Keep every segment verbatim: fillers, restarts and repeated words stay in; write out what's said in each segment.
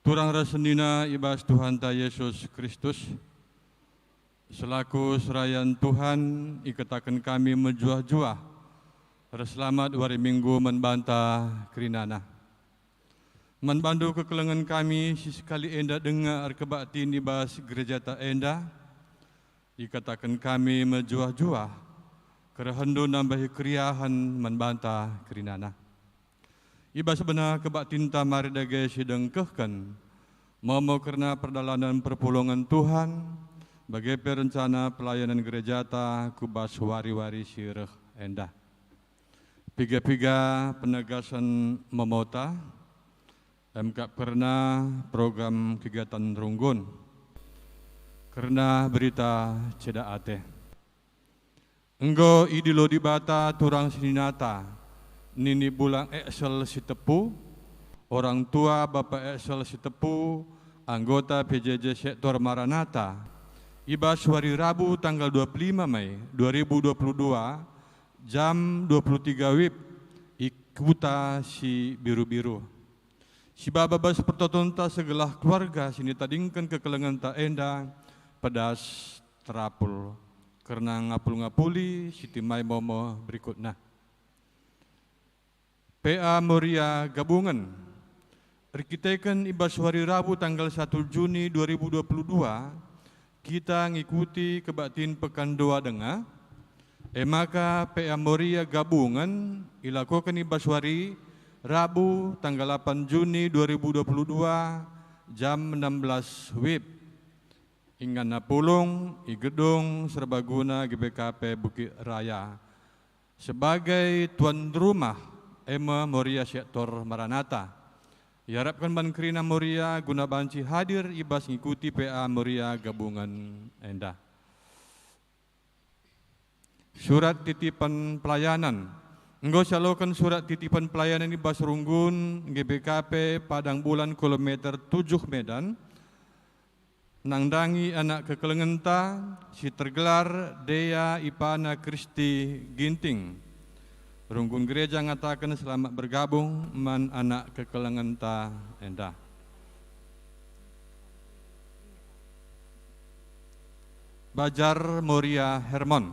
Turang ras senina i bas Tuhanta Yesus Kristus, selaku serayan Tuhan, ikataken kami mejuah-juah ras selamat wari Minggu man banta kerinana. Man bandu kekelengen kami si sekali enda denga erkebaktin i bas gerejata enda, ikataken kami mejuah-juah kerehenndu nambahi keriahen man banta kerinana. I bas bena kebaktinta mari dage sidengkehken momo kerna perdalanen perpulungen Tuhan, bage pe rencana pelayanan gerejata ku bas wari-wari si reh enda. Piga-piga penegasen momota, emkap kerna program kegiatan runggun, kerna berita ceda ate. Enggo idilo Dibata turang seninata, nini Bulang Eksel Sitepu, orang tua Bapa Eksel Sitepu, anggota P J J sektor Maranatha, i bas wari Rabu tanggal dua puluh lima Mei dua ribu dua puluh dua, jam dua puluh tiga wib, i kuta si biru-biru. Si baba bas pertotonta segelah keluarga si nitadingken kekelengenta enda pedas terapul kerna ngapul-ngapuli si timai momo berikutna. P A Moria Gabungen. Erkiteken i bas wari Rabu tanggal satu Juni dua ribu dua puluh dua, kita ngikuti kebaktin pekan dua denga, e maka P A Moria Gabungen ilakoken i bas wari Rabu tanggal lapan Juni dua ribu dua puluh dua, jam enam belas wib. Inganna pulung i gedung serbaguna G B K P Bukit Raya. Sebagai tuan rumah, e me Moria sektor Maranatha. Iarapken man kerina Moria guna banci hadir i bas ngikuti P A Moria Gabungen enda. Surat titipen pelayanan. Enggo sialoken surat titipen pelayanan i bas runggun G B K P Padang Bulan kilometer tujuh Medan, nandangi anak kekelengenta si tergelar Dea Ipana Kristi Ginting. Runggun gereja ngataken selamat bergabung man anak kekelengenta enda. Bajar Moria Hermon.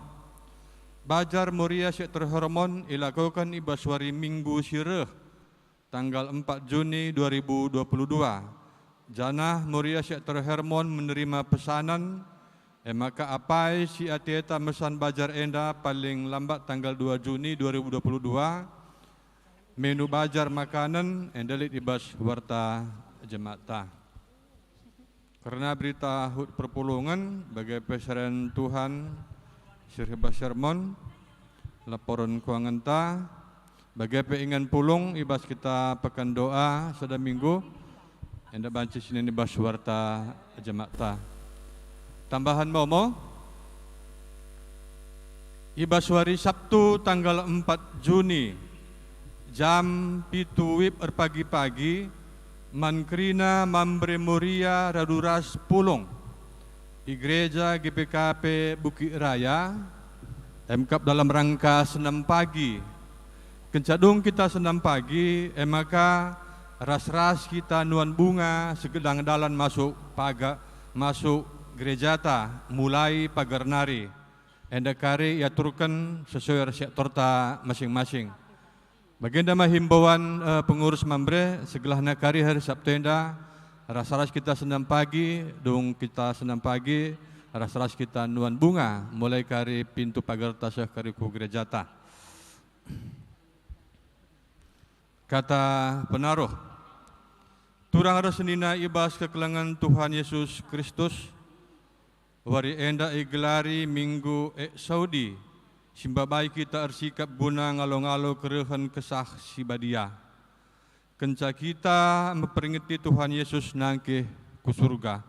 Bajar Moria sektor Hermon ilakoken i bas wari Minggu si reh, tanggal empat Juni dua ribu dua puluh dua, janah Moria sektor Hermon menerima pesanan, e maka apai si ateta mesan bajar enda paling lambat tanggal dua Juni dua ribu dua puluh dua, menu bajar makanen enda lit i bas warta jematta. Kerna berita hut perpulungen, bage pe serayan Tuhan, si reh bas sermon, laporen kuangenta, bage pe ingan pulung i bas kita pekan doa sada minggu, enda banci sinen i bas warta jematta. Tambahan momo, i bas wari Sabtu tanggal empat Juni, jam pitu wib erpagi-pagi, man kerina Mamre Moria radu ras pulung i Gereja G B K P Bukit Raya, emkap dalam rangka senam pagi. Kenca dung kita senam pagi, e maka ras-ras kita nuan bunga segedang dalan masuk paga-, masuk gerejata, mulai pagar nari. Enda kari iaturken sesuai ras sektorta masing-masing. Bagenda me himbauan, eh, pengurus Mamre, segelahna kari hari Sabtu enda, ras-ras kita senam pagi, dung kita senam pagi, ras-ras kita nuan bunga, mulai kari pintu pagarta seh kari ku gerejata. Kata penaruh. Turang ras senina i bas kekelengen Tuhan Yesus Kristus, wari enda igelari Minggu Eksaudi, si mbabai kita ersikap guna ngalo-ngalo kerehen Kesah Si Badia. Kenca kita mperingeti Tuhan Yesus nangkih ku surga.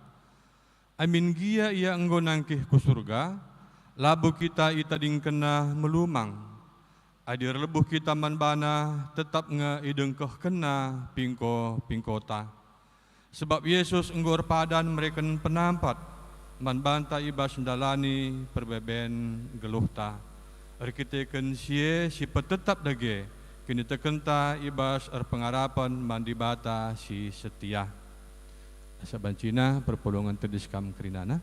Amin gia Ia enggo nangkih ku surga, labo kita itadingkenNa melumang. Adi erlebuh kita man baNa, tetap nge idengkehkenNa pingko-pingkota. Sebab Yesus enggo erpadan mereken penampat man banta i bas ndalani perbeben geluhta. Erkiteken si e sipetetap dage kinitekenta i bas erpengarapen man Dibata si setia. Sabancina perpulungen tedis kam kerinana.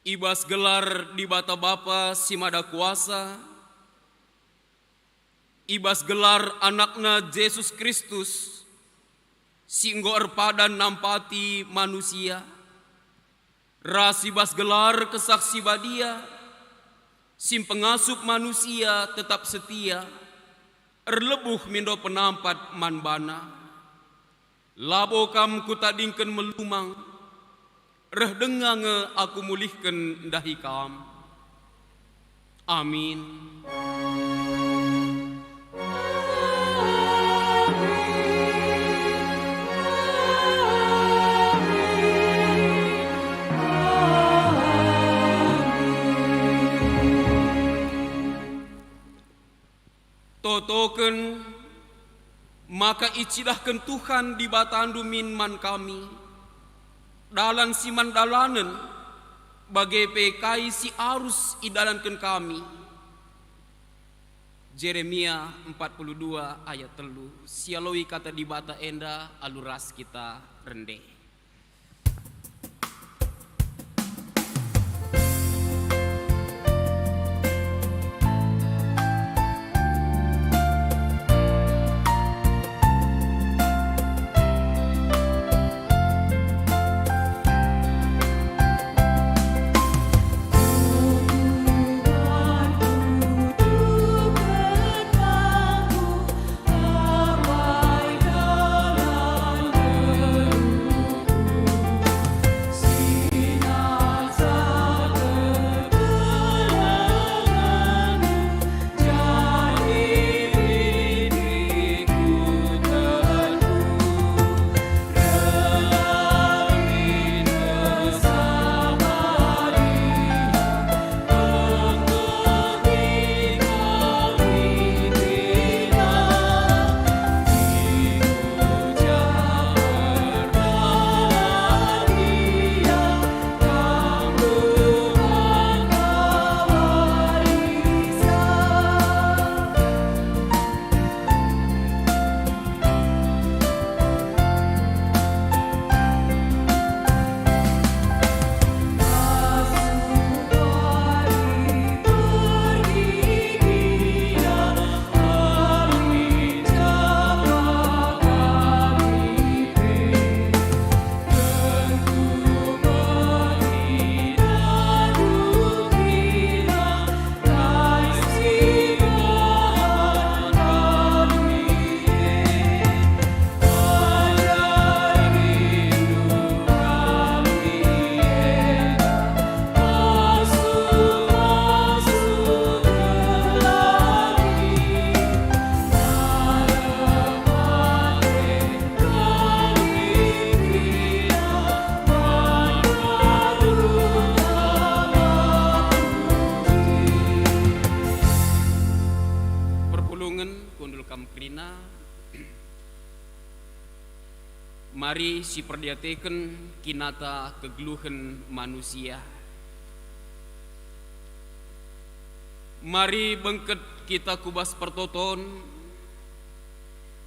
I bas gelar Dibata Bapa si Mada Kuasa, i bas gelar AnakNa Jesus Kristus, si enggo erpadan nampati manusia, ras i bas gelar Kesah Si Badia, si mpengasup manusia tetap setia, erlebuh mindo penampat man baNa. Labo kam kutadingken melumang, reh denga nge aku mulihken ndahi kam. Amin. Totoken maka icidahken Tuhan Dibatandu min man kami dalan si man dalanen, bage pe kai si arus idalanken kami. Jeremia empat puluh dua ayat telu. Sialoi kata Dibata enda alu ras kita rende. Mari siperdiateken kinata kegeluhen manusia. Mari bengket kita ku bas pertoton,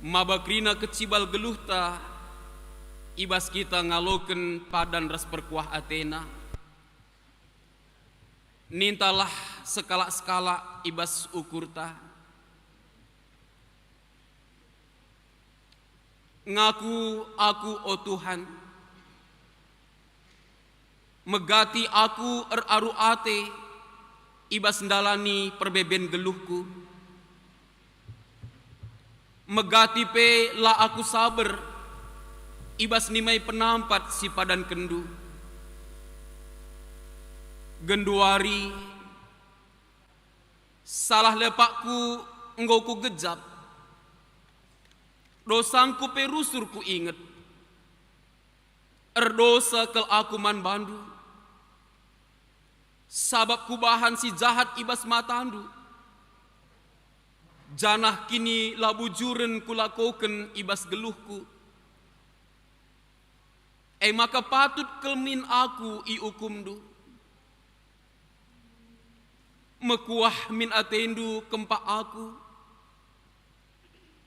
maba kerina kecibal geluhta i bas kita ngaloken padan ras perkuah atena. Nintalah sekalak-sekalak i bas ukurta. Ngaku aku, o Tuhan, megati aku eraru ate i bas ndalani perbeben geluhku. Megati pe la aku saber i bas nimai penampat si padankenndu. Genduari, salah lepakku enggo kugejap, dosangku pe rusur kuinget. Erdosa kal aku man bandu, sabap kubahan si jahat i bas matandu, janah kinilabujuren kulakoken i bas geluhku. E maka patut kal min aku iukumndu. Mekuah min atendu kempak aku.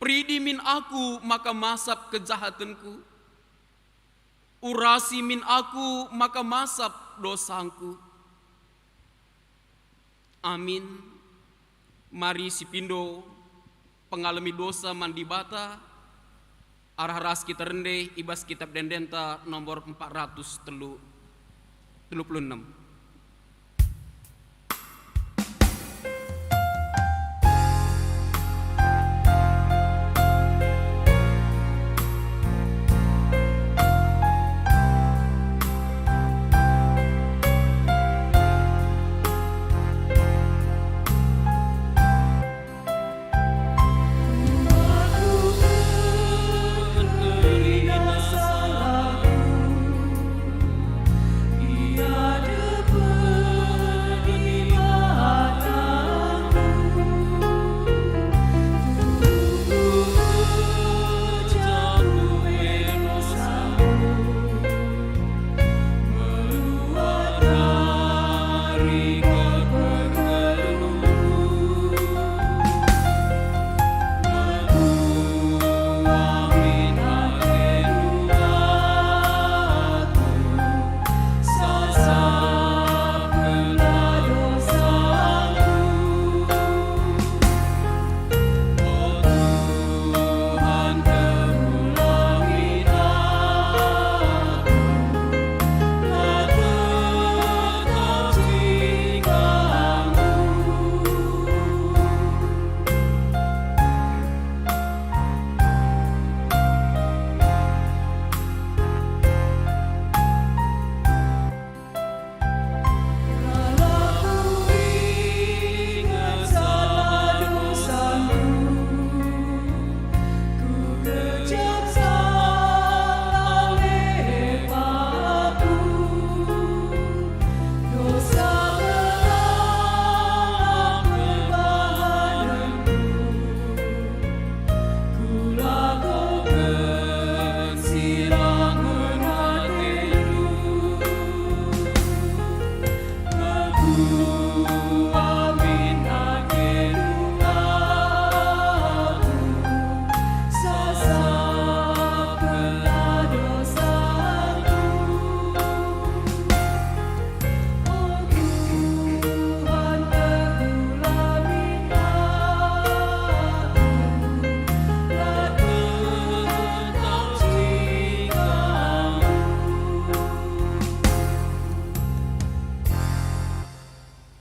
Peridi min aku maka masap kejahatenku. Urasi min aku maka masap dosangku. Amin. Mari sipindo pengalemi dosa man Dibata, arah ras kita rende i bas Kitab Ende-Endenta nomor empat ratus telu, telu puluh enam.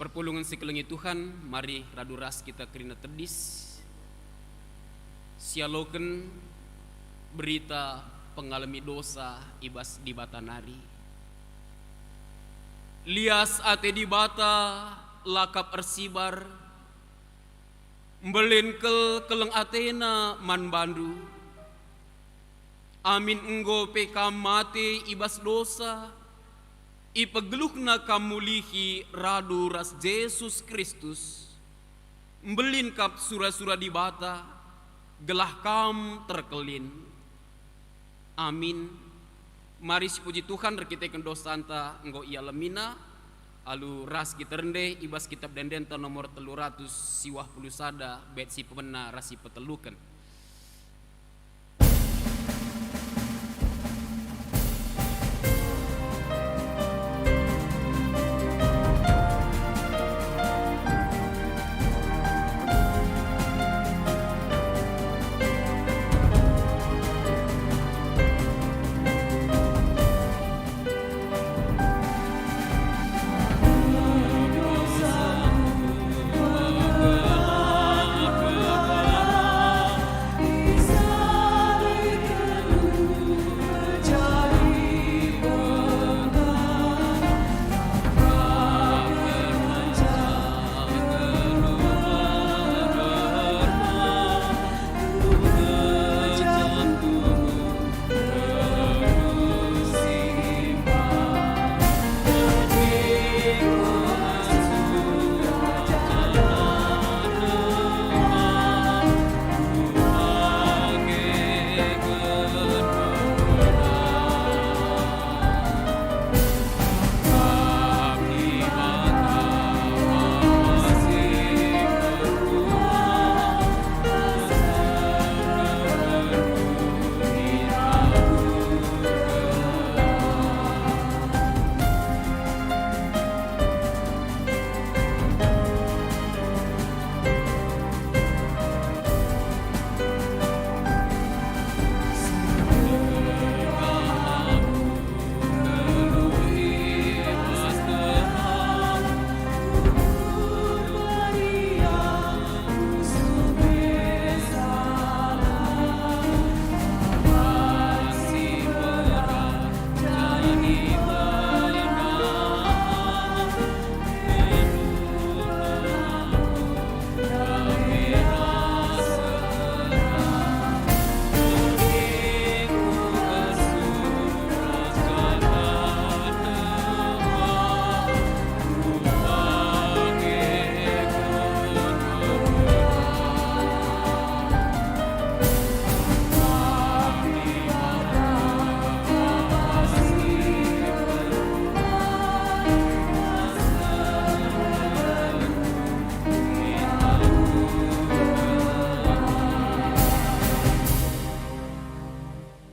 Perpulungen si kelengi Tuhan, mari radu ras kita kerina tedis. Sialoken berita pengalemi dosa i bas Dibata nari. Lias ate Dibata lakap ersibar, mbelin kel keleng ateNa man bandu. Amin enggo pe kam mate i bas dosa, ipegeluhNa kam mulihi radu ras Jesus Kristus, mbelin kap sura-sura Dibata, gelah kam terkelin. Amin. Mari sipuji Tuhan erkiteken dosanta enggo ialemina, alu ras kita rende i bas Kitab Ende-Endenta nomor telu ratus siwah puluh sada, bait si pemena ras si peteluken.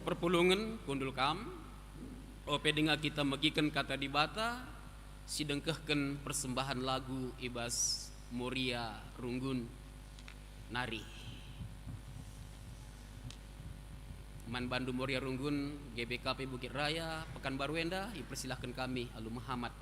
Perpulungen kundul kam, ope denga kita megiken Kata Dibata, si dengkehken persembahen lagu i bas Moria Runggun nari. Man bandu Moria Runggun, G B K P Bukit Raya, Pekanbaru enda, ipersilahken kami alu mehamat.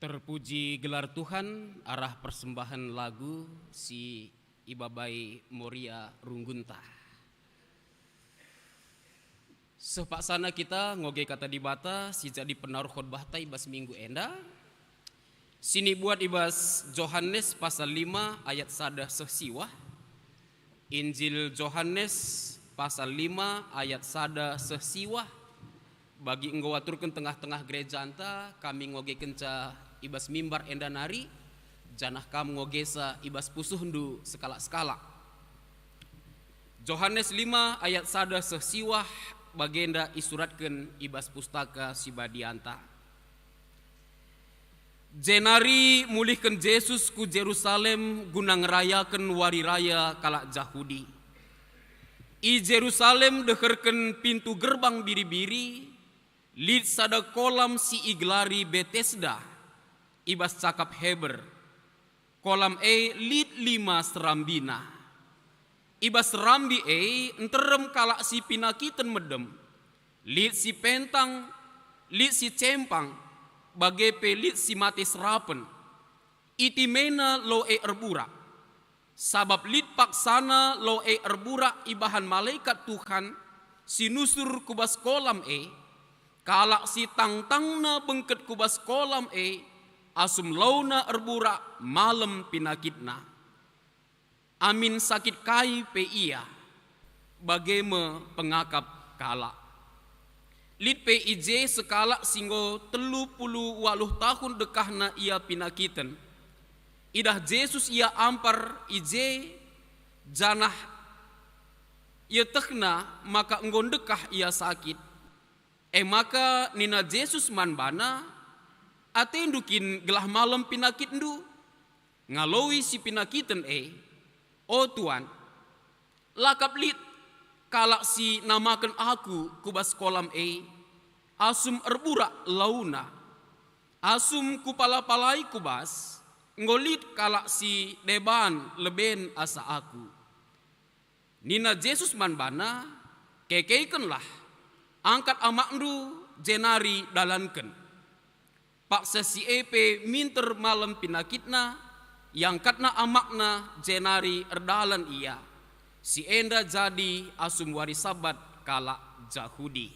Terpuji gelar Tuhan arah persembahen lagu si ibabai Moria runggunta. Seh paksana kita ngoge Kata Dibata si jadi penaruh khotbahta i bas minggu enda, si nibuat i bas Johanes pasal lima ayat sada seh siwah. Injil Johanes pasal lima ayat sada seh siwah. Bagi enggo aturken tengah-tengah gerejanta, kami ngogekenca i bas mimbar enda nari, janah kam ngogesa i bas pusuhndu sekalak-sekalak. Johanes lima ayat sada seh siwah, bagenda isuratken i bas Pustaka Si Badianta. Jenari mulihken Jesus ku Jerusalem guna ngerayaken wari raya kalak Jahudi. I Jerusalem deherken pintu Gerbang Biri-biri, lit sada kolam si igelari Betesda i bas cakap Heber. Kolam e lit lima serambina. I bas serambi e nterem kalak si pinakiten medem, lit si pentang, lit si cempang, bage pe lit si mate serapen. Itimena lo e erburak, sabap lit paksana lo e erburak ibahan malekat Tuhan si nusur ku bas kolam e. Kalak si tangtangna bengket ku bas kolam e, asum launa erburak malem pinakitna. Amin sakit kai pe ia, bage me pengakap kalak. Lit pe i je sekalak si enggo telu puluh waluh tahun dekahna ia pinakiten. Idah Jesus ia ampar i je, janah ietehna maka enggo ndekah ia sakit. E maka nina Jesus man bana, "Atendu kin gelah malem pinakitndu?" Ngaloi si pinakiten e, "O Tuan, la kap lit kalak si namaken aku ku bas kolam e, asum erburak launa. Asum kupala-palai ku bas, enggo lit kalak si deban leben asa aku." Nina Jesus man bana, "Kekeikenlah, angkat amakndu jenari dalanken." Paksa si e pe minter malem pinakitna, iangkatna amakna jenari erdalan ia. Si enda jadi asum wari Sabat kalak Jahudi.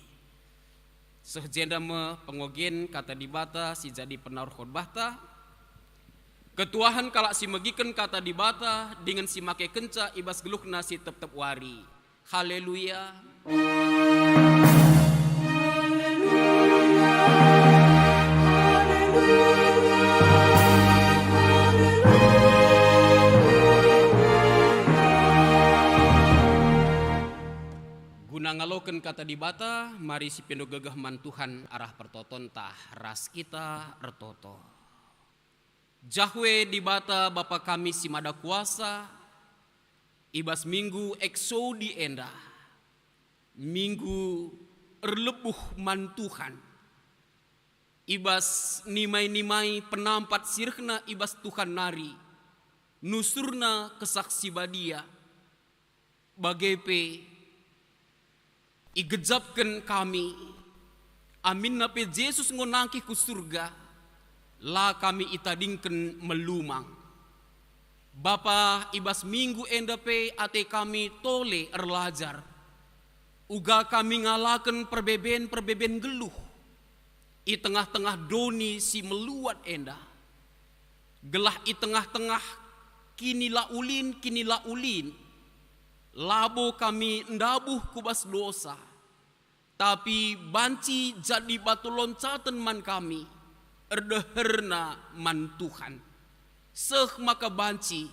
Seh jenda me pengogen Kata Dibata si jadi penaruh khotbahta. Ketuahen kalak si megiken Kata Dibata dingen si makekenca i bas geluhna si tep-tep wari. Haleluya. Guna ngaloken Kata Dibata, mari sipindo gegeh man Tuhan arah pertotonta, ras kita ertoto. Jahwe Dibata Bapa kami si Mada Kuasa, i bas minggu Eksodi enda, minggu erlebuh man Tuhan, i bas nimai-nimai penampat si rehna i bas Tuhan nari, nusurna Kesah Si Badia, bage pe igejapken kami, aminna pe Jesus enggo nangkih ku Surga, la kami itadingken melumang. Bapa, i bas minggu enda pe ate kami tole erlajar, uga kami ngalaken perbeben-perbeben nggeluh i tengah-tengah doni si meluat enda, gelah i tengah-tengah kinilaulin-kinilaulin, labo kami ndabuh ku bas dosa, tapi banci jadi batu loncaten man kami, erdeherna man Tuhan. Seh maka banci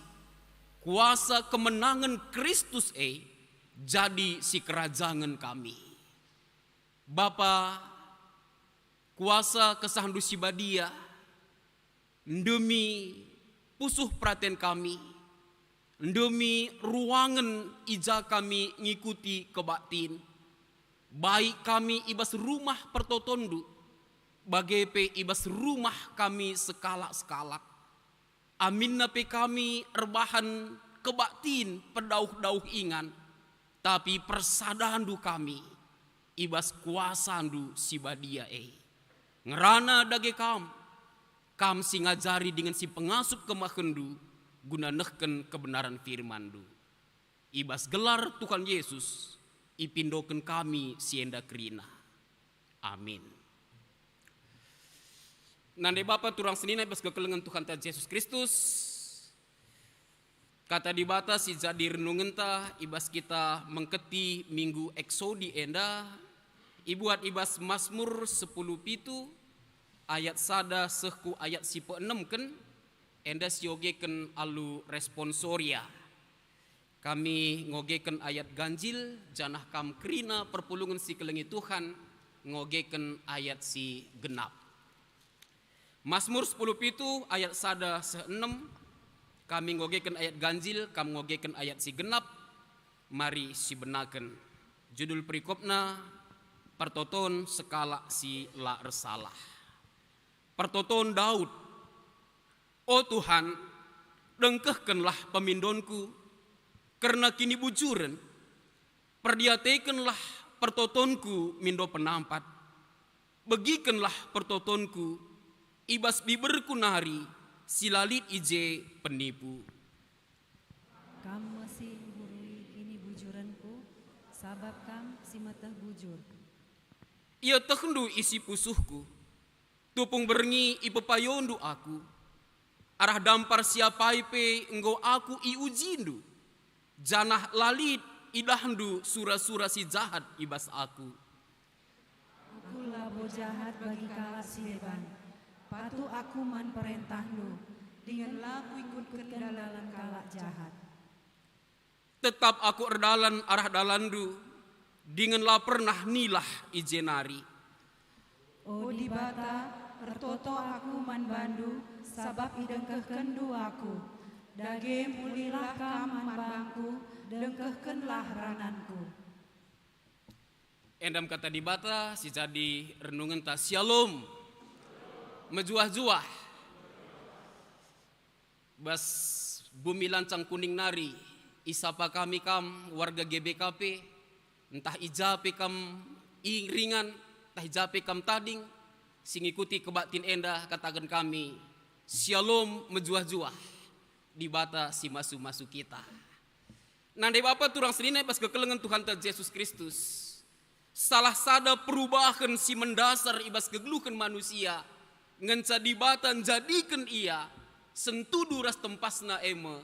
kuasa kemenangen Kristus e jadi sikerajangen kami. Bapa, kuasa KesahNdu Si Badia, ndemi pusuh peraten kami, ndemi ruangen i ja kami ngikuti kebaktin. Baik kami i bas rumah pertotonNdu, bage pe i bas rumah kami sekalak-sekalak. Aminna pe kami erbahan kebaktin pedauh-dauh ingan, tapi persadanNdu kami i bas kuasaNdu Si Badia e. Ngerana dage Kam, Kam si ngajari dingen si pengasup kemahenNdu guna nehken kebenaren firmanNdu. I bas gelar Tuhan Yesus, ipindoken kami si enda kerina. Amin. Nande bapa turang senina i bas kekelengen Tuhanta Jesus Kristus, Kata Dibata si jadi renungenta i bas kita mengketi Minggu Eksodi enda, ibuat i bas Masmur sepuluh pitu ayat sada seh ku ayat si peenemken, enda siogeken alu responsoria. Kami ngogeken ayat ganjil, janah kam kerina perpulungen si kelengi Tuhan ngogeken ayat si genap. Masmur sepuluh pitu ayat sada seh enem, kami ngogeken ayat ganjil, kam ngogeken ayat si genap, mari sibenaken. Judul perikopna, Pertoton Sekalak si La Ersalah. Pertoton Daud. O Tuhan, dengkehkenlah pemindonku kerna kinibujuren, perdiatekenlah pertotonku mindo penampat. Begikenlah pertotonku i bas biberku nari si la lit i je penipu. Kam me si ngurui kinibujurenku, sabap Kam si meteh bujur. Ietehndu isi pusuhku, tupung berngi ipepayondu aku. Arah dampar si apai pe enggo aku iujindu, janah la lit idahndu sura-sura si jahat i bas aku. Aku labo jahat bagi kalak si deban. Patuh aku man perentahndu, dingen la kuikutken dalan kalak jahat. Tetap aku erdalan arah dalanndu, dingen la pernah nilah i je nari. O Dibata, ertoto aku man bandu, sabap idengkehkenndu aku. Dage mulilah kam man bangku, dengkehkenlah rananku. Enda me kata Dibata si jadi renungenta. Syalom. Mejuah-juah. Bas bumi lancang kuning nari, isapa kami kam warga G B K P, ntah i ja pe kam i ringan, ntah i ja pe kam tading, si ngikuti kebaktin enda, kataken kami, Syalom mejuah-juah, Dibata si masu-masu kita. Nande bapa turang senina i bas kekelengen Tuhanta Jesus Kristus. Salah sada perubahen si mendasar i bas kegeluhen manusia, ngenca Dibata njadiken ia sentudu ras tempasna e me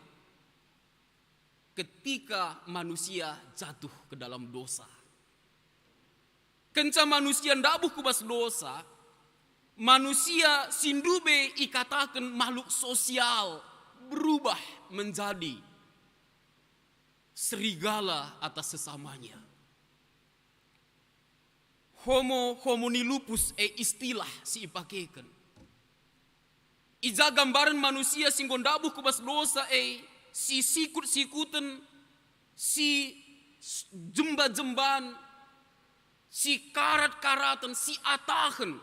ketika manusia jatuh ke dalam dosa. Kenca manusia ndabuh ku bas dosa, manusia si ndube ikataken makhluk sosial berubah menjadi serigala atas sesamanya. Homo hominilupus e istilah si ipakeken. I ja gambaren manusia si enggo ndabuh ku bas dosa e, si sikut-sikuten, si s-, jemba-jemban, si karat-karaten, si atahen,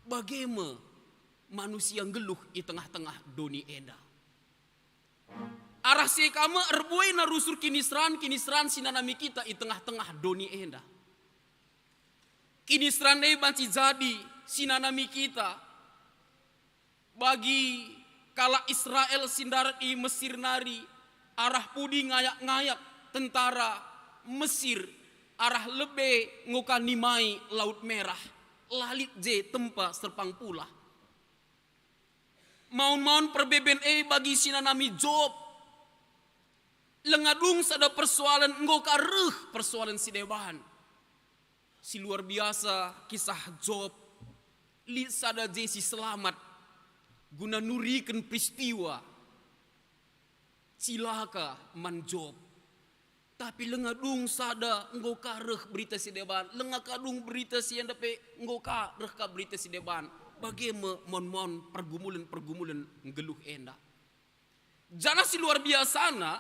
bage me manusia nggeluh i tengah-tengah doni enda. Arah si e ka me erbuena rusur kiniseran-kiniseran si nanami kita i tengah-tengah doni enda. Kiniseran e banci jadi si nanami kita. Bagi kalak Israel si ndarat i Mesir nari, arah pudi ngayak-ngayak tentara Mesir, arah lebe enggo ka nimai Laut Merah, la lit je tempa serpang pulah. Maun-maun perbeben e bagi si nanami Job. Lenga dung sada persoalen, enggo ka reh persoalen si deban. Si luar biasa kisah Job. Lit sada je si selamat guna nuriken peristiwa cilaka man Job. Tapi lenga dung sada enggo ka reh berita si deban, lenga ka dung berita si enda pe enggo ka reh ka berita si deban. Bage me mon-mon pergumulen-pergumulen nggeluh enda. Janah si luar biasana,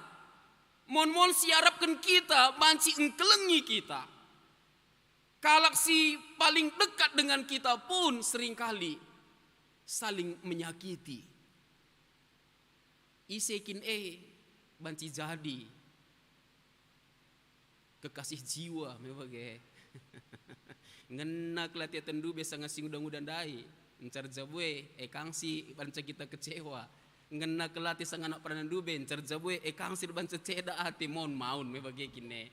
mon-mon si iarapken kita banci engkelengi kita. Kalak si paling dekat dengan kita pun seringkali saling menyakiti. Ise kin e banci jadi kekasih jiwa me bage. Ngena kal ate atendu biasa ngasi nguda-nguda ndai. Ncarja bue, e kang si banca kita kecewa. Ngena kelati sanganak peranan dube, ncarja bue, e kang si banca ceda ate, mon maun me bage kine.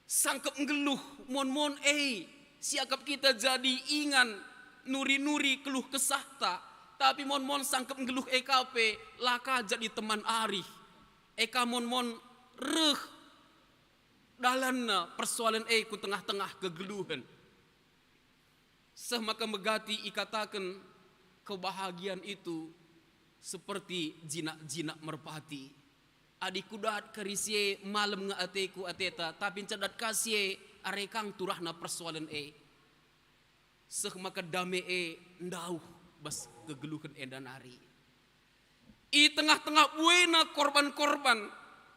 Sangkep nggeluh, mon-mon e, siakap kita jadi ingan, nuri-nuri keluh kesahta, tapi mon-mon sangkep nggeluh e ka pe, la ka jadi teman arih. E ka mon-mon reh dalanna persoalen e ku tengah-tengah kegeluhen. Seh maka megati ikataken, kebahagiaan itu seperti jinak-jinak merpati. Adi kudat kari si e, malem nge ateku ateta, tapi ncedat ka si e, are kang turahna persoalen e. Seh maka dame e ndauh bas kegeluhen enda nari. I tengah-tengah buena korban-korban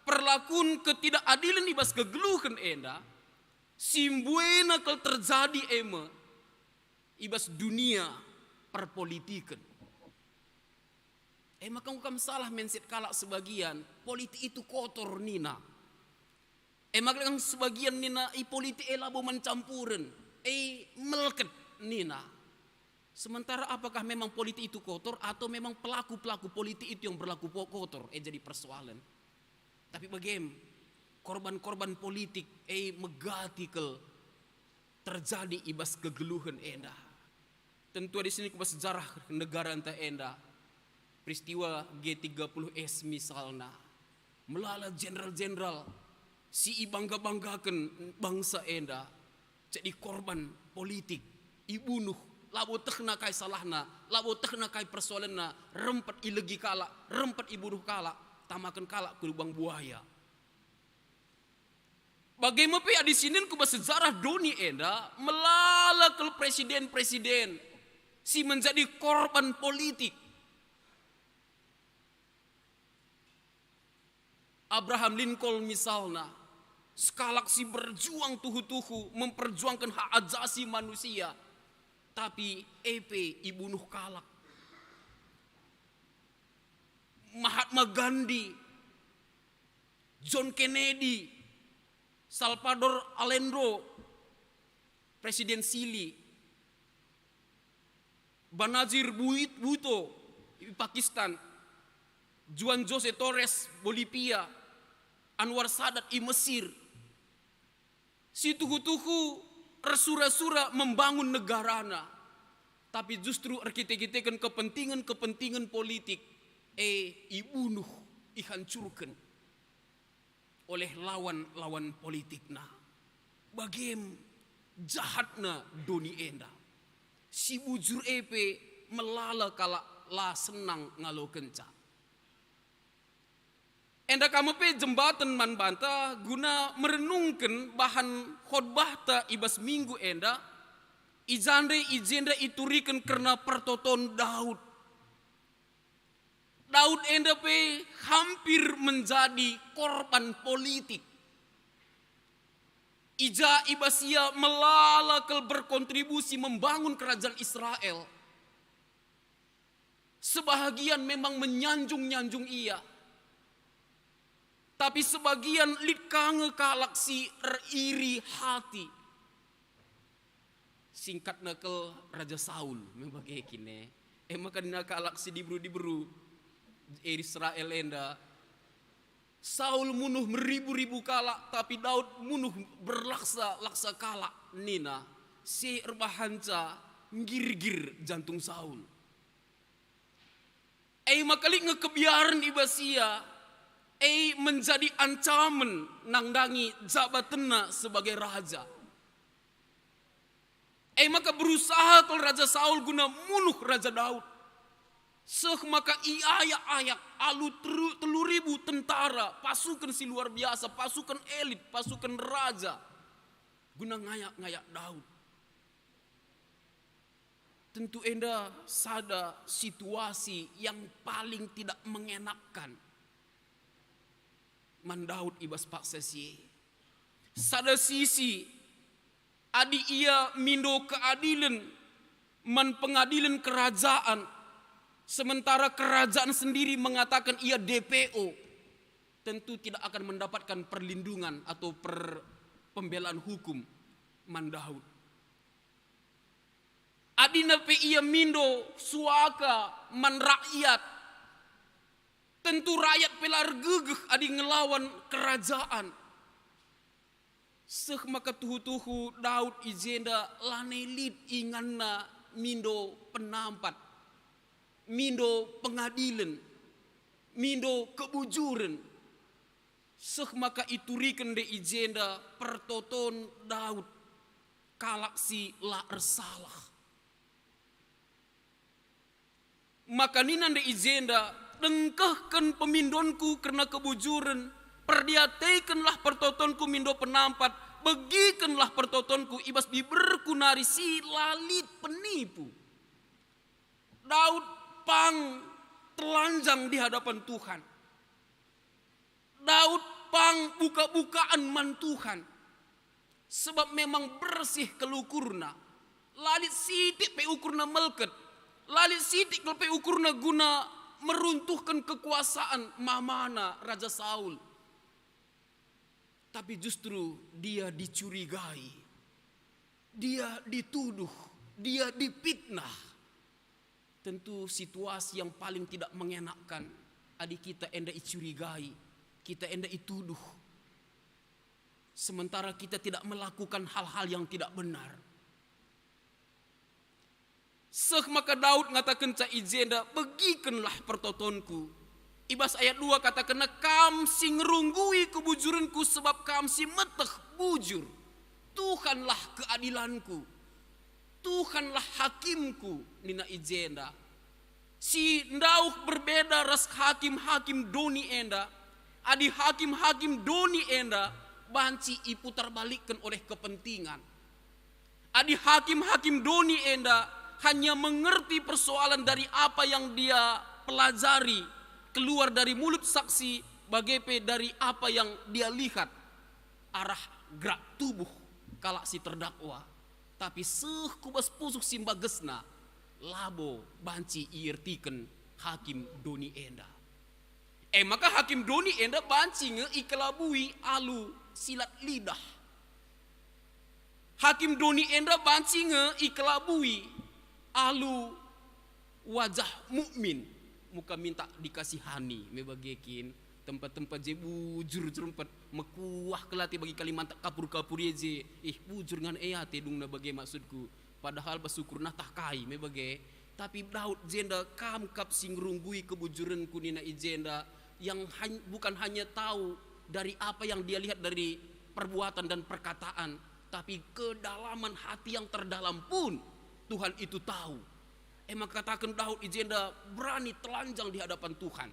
perlakun ketidakadilen i bas kegeluhen enda, si mbuena kal terjadi e me i bas dunia perpolitiken. E maka enggo kam salah mindset kalak sebagian, politik itu kotor nina. E maka sebagian nina, i politik e labo man campuren, e melket nina. Sementara apakah memang politik itu kotor atau memang pelaku-pelaku politik itu yang berlaku po-, kotor, e jadi persoalen. Tapi bagem, korban-korban politik e megati kal terjadi i bas kegeluhen enda. Tentu adi sini ku bas sejarah negaranta enda, peristiwa G tiga puluh S misalna, melala jenderal-jenderal si ibangga-banggaken bangsa enda jadi korban politik, ibunuh, labo tehna kai salahna, labo tehna kai persoalenna, rempet ilegi kalak, rempet ibunuh kalak, tamaken kalak ku lubang buaya. Bage me pe adi sinen ku bas sejarah doni enda, melala kal presiden-presiden si menjadi korban politik. Abraham Lincoln misalna, sekalak si berjuang tuhu-tuhu memperjuangkan hak ajasi manusia, tapi e pe ibunuh kalak. Mahatma Gandhi, John Kennedy, Salvador Allende, Presiden Chili, Benazir Buit-, Bhutto i Pakistan, Juan José Torres Bolivia, Anwar Sadat i Mesir, si tuhu-tuhu ersura-sura membangun negarana, tapi justru erkite-kiteken kepentingan-kepentingan politik, e ibunuh, ihancurken oleh lawan-lawan politikna. Bagem jahatna doni enda. Si bujur e pe melala kalak la senang ngalokenca. Enda ka me pe jembaten man banta guna merenungken bahan khotbahta i bas minggu enda, i ja ndai i jenda ituriken kerna pertoton Daud. Daud enda pe hampir menjadi korban politik. I ja i bas ia melala kal berkontribusi membangun kerajaan Israel. Sebahagian memang menyanjung-nyanjung ia. Tapi sebagian lit ka nge kalak si eriri hati. Singkatna kal Raja Saul, me bage kine. E maka nina kalak si diberu-diberu Israel enda, Saul munuh meribu-ribu kalak, tapi Daud munuh berlaksa-laksa kalak, nina. Si erbahanca nggirgir jantung Saul. E maka lit nge kebiaren i bas ia, e menjadi ancamen nandangi jabatenna sebagai raja. E maka berusaha kal Raja Saul guna munuh Raja Daud. Seh maka iayak-ayak alu teru-, telu ribu tentara, pasukan si luar biasa, pasukan elit, pasukan raja, guna ngayak-ngayak Daud. Tentu enda sada situasi yang paling tidak mengenakkan man Daud i bas paksa si e. Sada sisi, adi ia mindo keadilen man pengadilen kerajaan, sementara kerajaan sendiri mengatakan ia D P O, tentu tidak akan mendapatkan perlindungan atau per-, pembelaan hukum man Daud. Adina pe ia mindo suaka man rakyat, tentu rakyat pe la ergegeh adi ngelawan kerajaan. Seh maka tuhu-tuhu Daud i jenda lanai lit inganna mindo penampat, mindo pengadilen, mindo kebujuren. Seh maka ituriken ndai i jenda pertoton Daud, kalak si la ersalah. Maka nina ndai i jenda, "Dengkehken pemindonku kerna kebujuren, perdiateikenlah pertotonku mindo penampat, begikenlah pertotonku i bas biberku nari si la lit penipu." Daud pang telanjang di hadapan Tuhan. Daud pang buka-bukaan man Tuhan, sebab memang bersih kal ukurna. La lit sitik pe ukurna melket, la lit sitik kal pe ukurna guna meruntuhken kekuasaan mamana Raja Saul. Tapi justru dia dicurigai, dia dituduh, dia dipitnah. Tentu situasi yang paling tidak mengenakkan, adi kita enda icurigai, kita enda ituduh, sementara kita tidak melakukan hal-hal yang tidak benar. Seh maka Daud ngatakenca i jenda, "Begikenlah pertotonku." I bas ayat dua katakenna, "Kam si ngerunggui kebujurenku, sebab Kam si meteh bujur. Tuhanlah keadilanku, Tuhanlah hakimku," nina i jenda. Si ndauh berbeda ras hakim-hakim doni enda. Adi hakim-hakim doni enda banci iputarbalikken oleh kepentingan. Adi hakim-hakim doni enda hanya mengerti persoalan dari apa yang dia pelajari, keluar dari mulut saksi, bage pe dari apa yang dia lihat, arah gerak tubuh kalak si terdakwa, tapi seh ku bas pusuh si mbagesna, labo banci iertiken hakim doni enda. E maka hakim doni enda banci nge ikelabui alu silat lidah. Hakim doni enda banci nge ikelabui alu wajah mukmin, muka minta dikasihani, me bage kin. Tempat-tempat je bujur jerempet, mekuah kal ate bagi kalimantak kapur-kapur e je. Ih, bujur ngan e ate dungna bage maksudku. Padahal bas ukurna tah kai me bage. Tapi Daud jenda, "Kam kap si ngerunggui kebujurenku," nina i jenda, yang hany-, bukan hanya tahu dari apa yang dia lihat dari perbuatan dan perkataan, tapi kedalaman hati yang terdalam pun Tuhan itu tahu. E maka kataken Daud i jenda berani telanjang di hadapan Tuhan.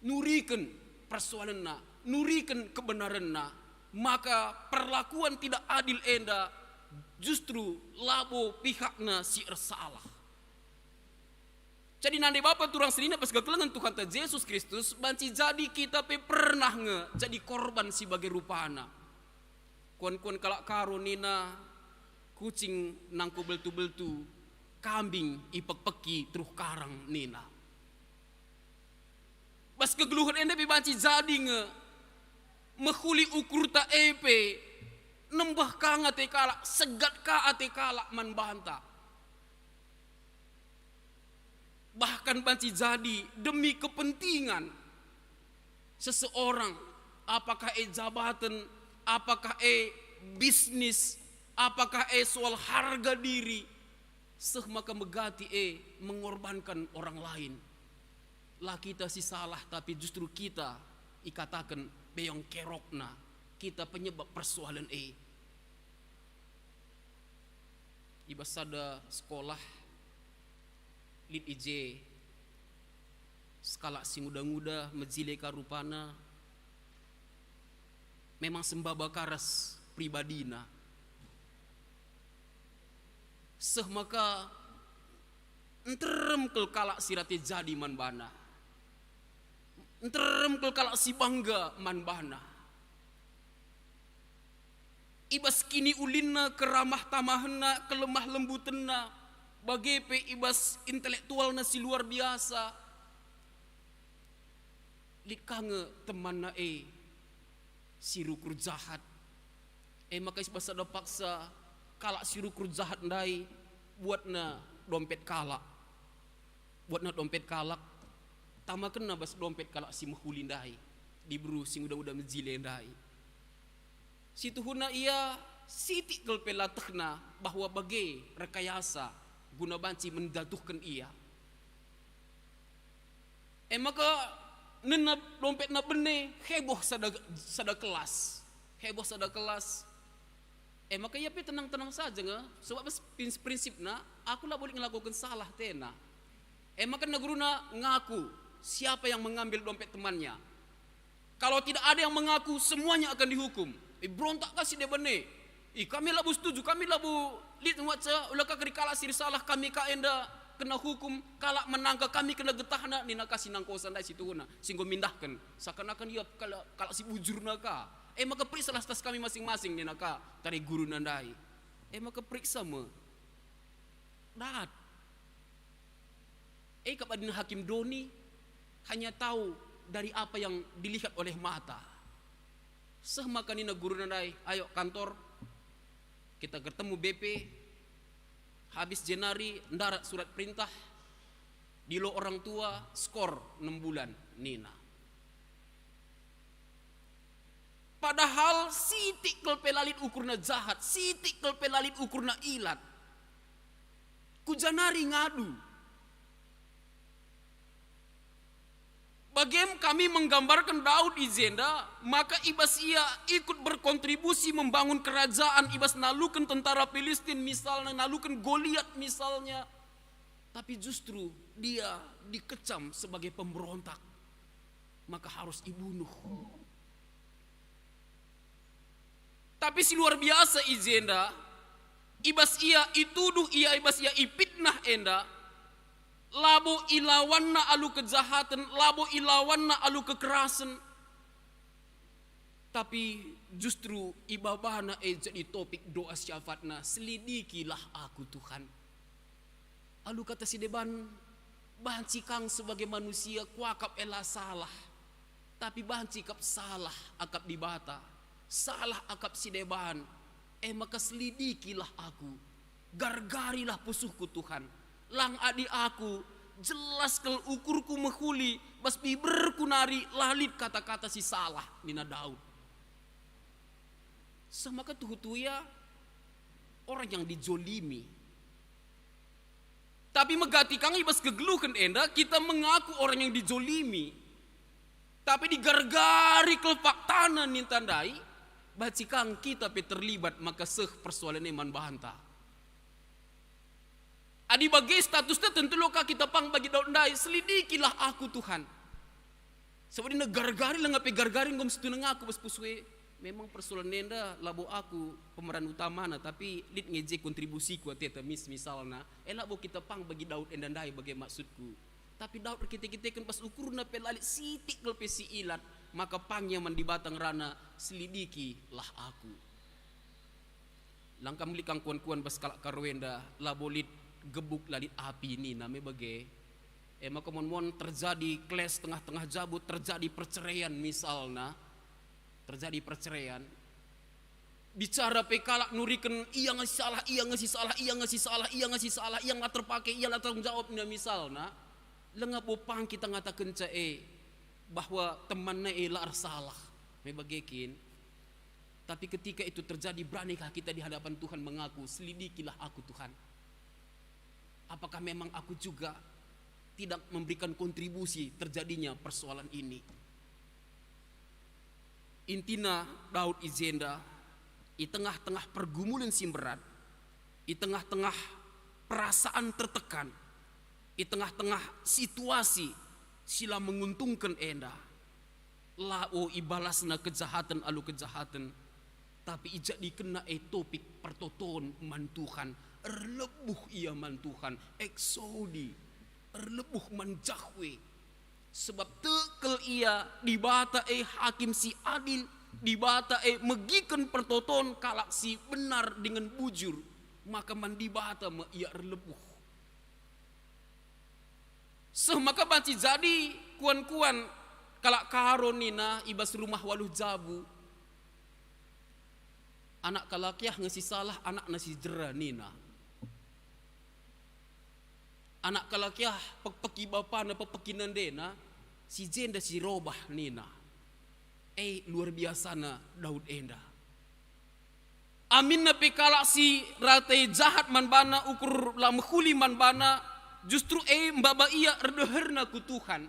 Nuriken persoalenna, nuriken kebenarenna, maka perlakuan tidak adil enda justru labo pihakna si ersalah. Jadi nande bapa turang senina bas kekelengen Tuhanta Jesus Kristus, banci jadi kita pe pernah nge jadi korban si bage rupana. Kuan-kuan kalak Karo nina, "Kucing nangko beltu-beltu, kambing ipekpeki teruh karang," nina. Bas kegeluhen enda pe banci jadi nge, mehuli ukurta e pe, nembeh ka nge ate kalak, segat ka ate kalak man banta. Bahkan banci jadi demi kepentingan seseorang, apakah e jabaten, apakah e bisnis, apakah e soal harga diri, seh maka megati e mengorbankan orang lain. La kita si salah, tapi justru kita ikataken beong kerokna, kita penyebab persoalan e. I bas sada sekolah, lit i je sekalak si nguda-nguda, mejile ka rupana, memang sembaba ka ras pribadina. Seh maka nterem kal kalak si rate jadi man bana. Nterem kal kalak si bangga man bana. I bas kiniulinna, keramah tamahenna, kelemah lembutenna, bage pe i bas intelektualna si luar biasa. Lit ka nge temanna e si rukur jahat. E maka i bas sada paksa kalak si rukur jahat ndai Buatna dompet kalak, buatna dompet kalak, tamakenna bas dompet kalak si mehuli ndai, diberu si nguda-nguda mejile ndai. Situhuna ia sitik kal pe la tehna bahwa bage rekayasa guna banci menjatuhken ia. E maka nina dompetna bene, heboh sada, sada kelas, heboh sada kelas. E maka ia pe tenang-tenang saja nge, sebab bas prins-, prinsipna, "Aku labo lit ngelakoken salah," tena. E maka nina guruna, "Ngaku siapa yang mengambil dompet temannya. Kalau tidak ada yang mengaku, semuanya akan dihukum." I, berontak ka si deban e. "I, kami labo setuju, kami labo lit nguatca, ula ka keri kalak si ersalah, kami ka enda kena hukum, kalak menangka kami kena getahna," nina ka si nangkosa ndai situhuna, si enggo mindahken, seakan-akan ia kalak, kalak si bujurna ka. "E maka periksalah tas kami masing-masing," nina ka tare guruna ndai. E maka periksa me. Dat. E kap adina hakim doni hanya tahu dari apa yang dilihat oleh mata. Seh maka nina guruna ndai, "Ayo kantor, kita ketemu B P, habis jenari ndarat surat perintah, dilo orang tua, skor enam bulan," nina. Padahal sitik kal pe la lit ukurna jahat, sitik kal pe la lit ukurna ilat. Ku ja nari ngadu. Bagem kami menggambarken Daud i jenda, maka i bas ia ikut berkontribusi membangun kerajaan i bas naluken tentara Pilistin misalna, naluken Goliat misalnya. Tapi justru dia dikecam sebagai pemberontak, maka harus ibunuh. Tapi si luar biasa i jenda, i bas ia ituduh, ia i bas ia ipitnah enda, labo ilawanna alu kejahaten, labo ilawanna alu kekerasen, tapi justru ibabana e jadi topik doa syafaatna, "Selidikilah aku, Tuhan." Alu kata si deban, banci kang sebagai manusia kuakap e la salah, tapi banci kap salah akap Dibata, salah akap si deban. E maka selidikilah aku, gargarilah pusuhku, Tuhan. Lang adi aku, jelas kal ukurku mehuli, bas biberku nari la lit kata-kata si salah, nina Daud. Seh maka tuhu-tuhu ia orang yang dijolimi. Tapi megati kang i bas kegeluhen enda, kita mengaku orang yang dijolimi. Tapi digargari kal faktana ninta ndai, banci kang kita pe terlibat maka seh persoalan e man banta. Adi bage statusna, tentu lo ka kita pang bagi Daud ndai, "Selidikilah aku, Tuhan." Sabap adi negargari, langa pe gargari enggo situhuna ngaku bas pusuh e, "Memang persoalan enda labo aku pemeran utamana, tapi lit nge je kontribusiku ateta mis-, misalna." E labo kita pang bagi Daud enda ndai bage maksudku. Tapi Daud erkite-kiteken bas ukurna pe la lit sitik kal pe si ilat, maka pang ia man Dibata ngerana, "Selidikilah aku." Langkam lit kang kuan-kuan bas kalak Karo enda, labo lit gebuk la lit api nina me bage. E maka mon-mon terjadi kles tengah-tengah jabu, terjadi perceraian misalna, terjadi perceraian. Bicara pe kalak nuriken, "Ia nge si salah, ia nge si salah, ia nge si salah, ia nge si salah, ia la terpake, ia la tanggung jawab," nina misalna. Langa bo pang kita ngatakenca e bahwa temanna e la ersalah. Me bage kin. Tapi ketika itu terjadi, beranikah kita di hadapan Tuhan mengaku, "Selidikilah aku, Tuhan. Apakah memang aku juga tidak memberikan kontribusi terjadinya persoalan ini?" Intina Daud i jenda, i tengah-tengah pergumulen si mberat, i tengah-tengah perasaan tertekan, i tengah-tengah situasi si la menguntungken enda, labo ibalasna kejahaten alu kejahaten, tapi ijadikenna e topik pertoton man Tuhan. Erlebuh ia man Tuhan, eksodi, erlebuh man Jahwe. Sebab tek kal ia, Dibata e hakim si adil, Dibata e megiken pertoton kalak si benar dingen bujur, maka man Dibata me ia erlebuh. Seh maka banci jadi kuan-kuan kalak Karo nina i bas rumah waluh jabu, "Anak kalak yah nge si salah, anakna si jera," nina. Anak kalak yah pekpeki bapana, pekpeki nandena, si jenda si robah nina. Eh, luar biasana Daud enda. Aminna pe kalak si rate jahat man bana, ukur la mehuli man bana, justru e maba ia erdeherna ku Tuhan.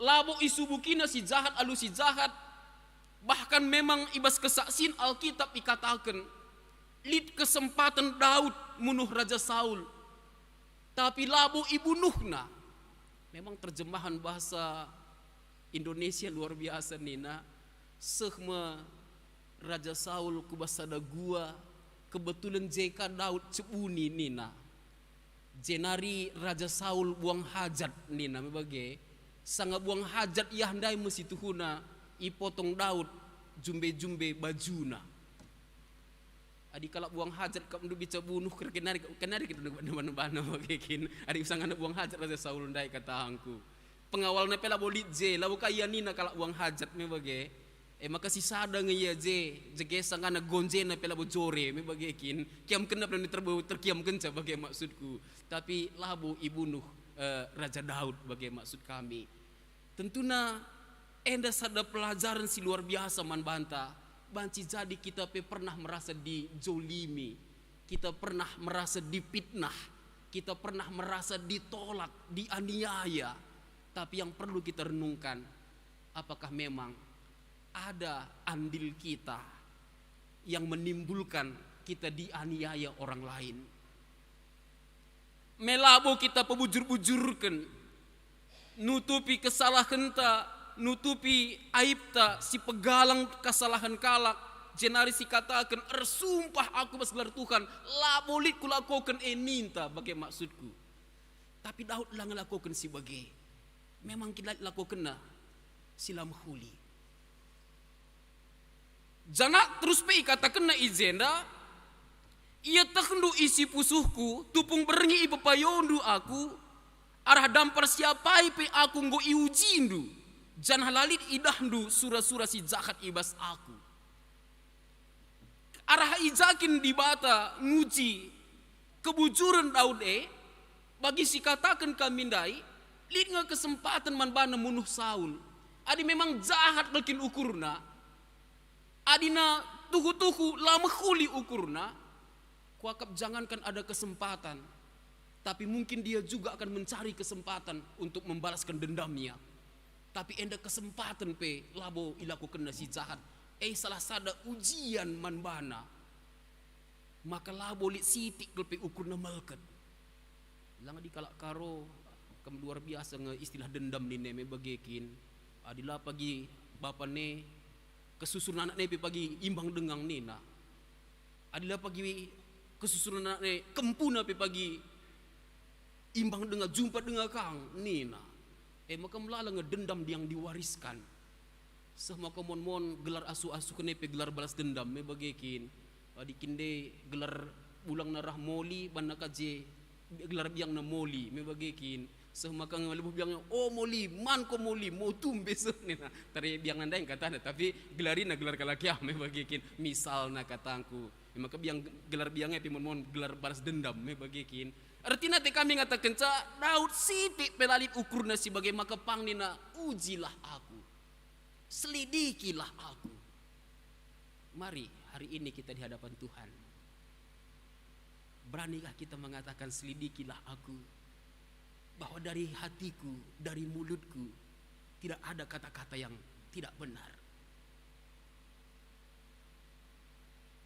Labo isubukina si jahat alu si jahat, bahkan memang i bas kesaksin Alkitab ikataken, lit kesempaten Daud munuh Raja Saul, tapi labo ibunuhna. Memang terjemahan bahasa Indonesia luar biasa nina, seh me Raja Saul ku bas sada gua, kebetulan je ka Daud cebuni nina. Jenari Raja Saul buang hajat nina me bage, sanga buang hajat iah ndai me si tuhuna ipotong Daud jumbe-jumbe bajuna. Adi kalak buang hajat kap ndu bica bunuh, kenari, kenari kita nubana-bana bage kin. Adi usangana buang hajat Raja Saul ndai katangku. Pengawalna pe labo lit je, labo ka ia nina kalak buang hajat me bage. E maka sisada nge ia je, jege sangana gonjena pe labo jore me bage kin. Kiamkenna pe terbe-, terkiamkenca bage maksudku. Tapi labo ibunuh, eh, Raja Daud bage maksud kami. Tentuna enda sada pelajaren si luar biasa man banta. Banci jadi kita pe pernah merasa dijolimi, kita pernah merasa dipitnah, kita pernah merasa ditolak, dianiaya. Tapi yang perlu kita renungkan, apakah memang ada andil kita yang menimbulkan kita dianiaya orang lain? Me labo kita pebujur-bujurken, nutupi kesalahenta, nutupi aibta si pegalang kesalahen kalak, jenari sikataken, "Ersumpah aku bas gelar Tuhan, labo lit kulakoken e," ninta bage maksudku. Tapi Daud la ngelakoken si bage. Memang kin la ilakokenna si la mehuli. Janah terus pe ikatakenna i jenda, "Ietehndu isi pusuhku, tupung berngi ipepayondu aku, arah dampar si apai pe aku enggo iujindu, janah la lit idahndu sura-sura si jahat i bas aku." Arah i ja kin Dibata nguji kebujuren Daud e? Bagi sikataken kami ndai, lit nge kesempaten man bana munuh Saul. Adi memang jahat kal kin ukurna, adina tuhu-tuhu la mehuli ukurna, kuakap jangankan ada kesempatan, tapi mungkin dia juga akan mencari kesempatan untuk membalaskan dendamnya. Tapi enda kesempaten pe labo ilakokenna si jahat, e salah sada ujian man bana. Maka labo lit sitik kal pe ukurna melket. Lang adi kalak Karo, kam luar biasa nge istilah dendam nina me bage kin. Adi la pagi bapa ne, kesusuren anak ne pe pagi imbang denga nina. Adi la pagi kesusuren anak ne, kempuna pe pagi imbang denga, jumpa denga kang, nina. E maka melala nge dendam yang diwariskan. Seh maka mon-mon gelar asuh-asuh kene pe gelar balas dendam me bage kin. Adi kin nde gelar bulangna rah moli, banna ka je gelar biangna moli me bage kin. Seh maka nge lebuh biangna, "O moli, man ko moli, mo tumbe seh," nina. Tare biangna ndai katana, tapi gelarina gelar kalak yah me bage kin. Misalna katangku. E maka biang, gelar biangna pe mon-mon gelar balas dendam me bage kin. Ertina te kami ngatakenca, Daud sitik pe la lit ukurna si bage maka pang nina, "Ujilah aku, selidikilah aku." Mari hari ini kita di hadapan Tuhan. Beranikah kita mengatakan, "Selidikilah aku," bahwa dari hatiku, dari mulutku tidak ada kata-kata yang tidak benar?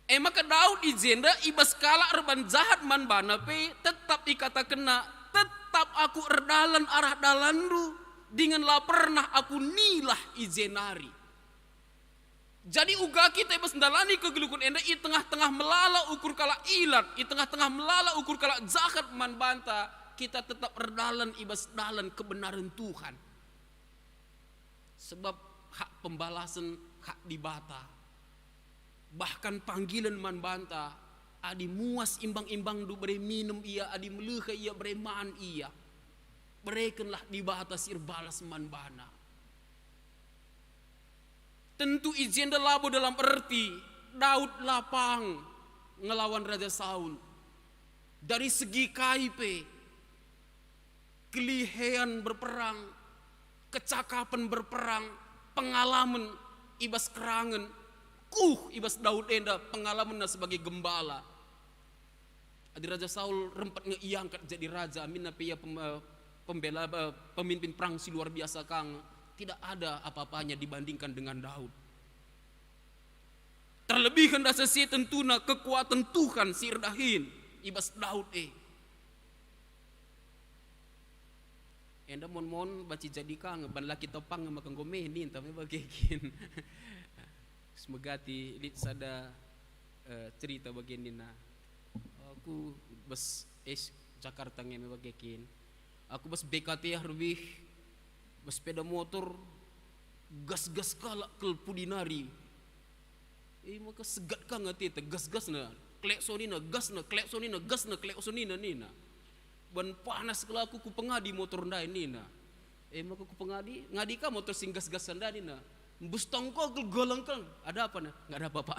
E maka Daud i jenda i bas kalak erban jahat man bana pe tetap ikatakenna, "Tetap aku erdalan arah dalanndu, dingen la pernah aku nilah i je nari." Jadi uga kita i bas ndalani kegeluhen enda i tengah-tengah melala ukur kalak ilat, i tengah-tengah melala ukur kalak jahat man banta, kita tetap erdalan i bas dalan kebenaran Tuhan. Sebab hak pembalasen hak Dibata. Bahkan panggilen man banta, adi muas imbang-imbangndu bere minem ia, adi melehe ia bere man ia. Berekenlah Dibata si erbalas man bana. Tentu i jenda labo dalam erti Daud la pang ngelawan Raja Saul. Dari segi kai pe, Kelihean berperang, kecakapen berperang, pengalamen i bas kerangen, kuh i bas Daud enda pengalamenna sebagai gembala. Adi Raja Saul rempet nge iangkat jadi raja, aminna pe ia pem-, eh, pembela, eh, pemimpin perang si luar biasa kang, tidak ada apa-apanya dibandingkan dengan Daud. Terlebih enda sese tentuna kekuatan Tuhan si erdahin i bas Daud e. Enda mon-mon banci jadi ka nge, ban la kita pang nge maka enggo me ninta me bage kin. Semegati lit sada, eh, cerita bage nina. Aku bas es Jakarta nge me bage kin. Aku bas B K T ah rebih, bas sepeda motor, gas-gas kalak kal pudi nari. E maka segat ka nge ateta, gas-gasna, kleksonina, gasna, kleksonina, gasna, kleksonina, nina. Ban panas kal aku, ku pengadi motor ndai, nina. E maka ku pengadi, ngadi ka motor si gas-gasan ndai, nina. Mbus tongko kal golong kal, ada apa, nah? Nggak ada apa-apa.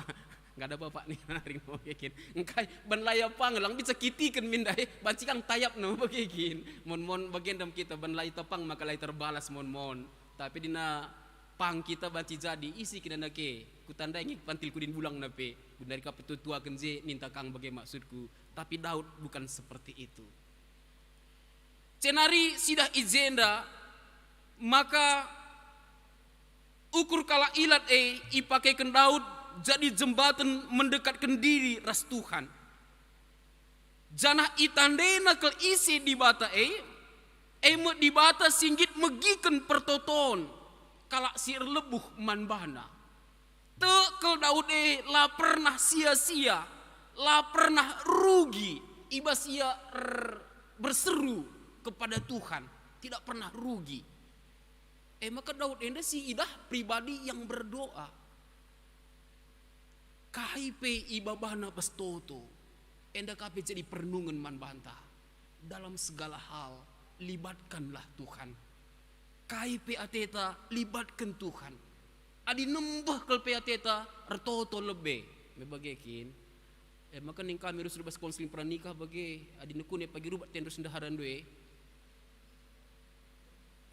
Nggak ada apa-apa nih, nari nge bage kin. Engkai, ban la ia pang, lang bica kitiken min ndai, banci kang tayap nge bage kin. Mon-mon bage ndam kita, ban la itapang maka la iterbalas mon-mon. Tapi dina pang kita banci jadi, isi kin nake, kutandai nge pantil kudin bulangna pe, gundari ka petua-tuaken je ninta kang bage maksudku. Tapi Daud bukan seperti itu. Jenari sidah i jenda, maka ukur kalak ilat e ipakeken Daud jadi jembaten mendekatken diri ras Tuhan. Janah itandena kal ise Dibata e, e me Dibata si nggit megiken pertoton kalak si erlebuh man baNa. Tek kal Daud e la pernah sia-sia, la pernah rugi i bas ia er-, berseru kepada Tuhan. Tidak pernah rugi. E maka Daud enda si idah pribadi yang berdoa. Kai pe ibabana bas toto, enda ka pe jadi perenungen man banta. Dalam segala hal, libatkanlah Tuhan. Kai pe ateta, libatken Tuhan. Adi nembeh kal pe ateta, ertoto lebe. Me bage kin. E maka ning kami rusur bas konseling pranikah bage, adi nekune pagi rubat tendos ndaharandu e.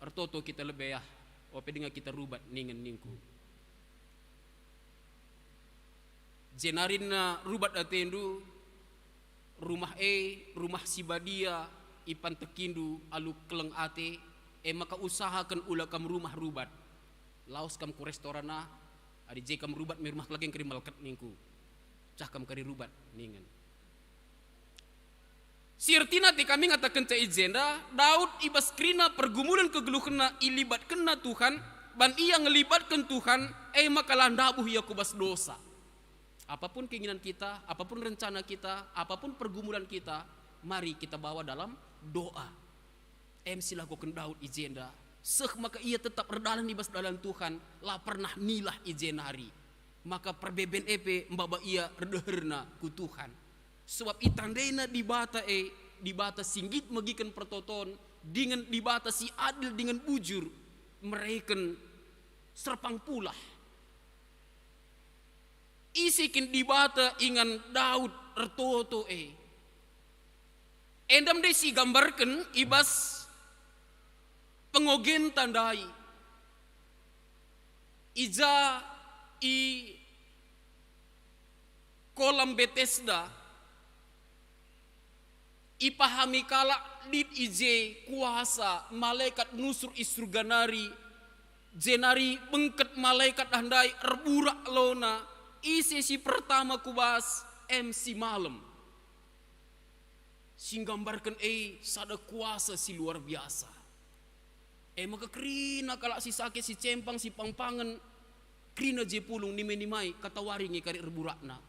Ertoto kita lebe ah, ope denga kita rubat ningen ningku. Jenarinna rubat atendu, rumah e, rumah si badia ipantekindu alu keleng ate, e maka usahaken ula kam rumah rubat. Lawes kam ku restoran ah, adi je kam rubat me rumah keleng kari melket ningku. Cah kam kari rubat ningen. Si ertina ate kami ngatakenca i jenda, Daud i bas kerina pergumulen kegeluhenna ilibatkenna Tuhan, ban ia ngelibatken Tuhan, e maka la ndabuh ia ku bas dosa. Apapun keinginan kita, apapun rencana kita, apapun pergumulan kita, mari kita bawa dalam doa. Em si lakoken Daud i jenda, seh maka ia tetap erdalan i bas dalan Tuhan, la pernah nilah i je nari. Maka perbeben e pe maba ia erdeherna ku Tuhan. Sebab itandena Dibata e, Dibata si nggit megiken pertoton, dingen Dibata si adil dingen bujur, mereken serpang pulah. Ise kin Dibata ingan Daud ertoto e? Enda me ndai si igambarken i bas pengogenta ndai. I ja i kolam Betesda, ipahami kalak lit i je kuasa malekat nusur i Surga nari, jenari bengket malekat ah ndai erburak lona, ise si pertama ku bas, em si malem. Si nggambarken e sada kuasa si luar biasa. E maka kerina kalak si sakit, si cempang, si pangpangen, kerina je pulung, nime-nimai, katawari nge kari erburakna.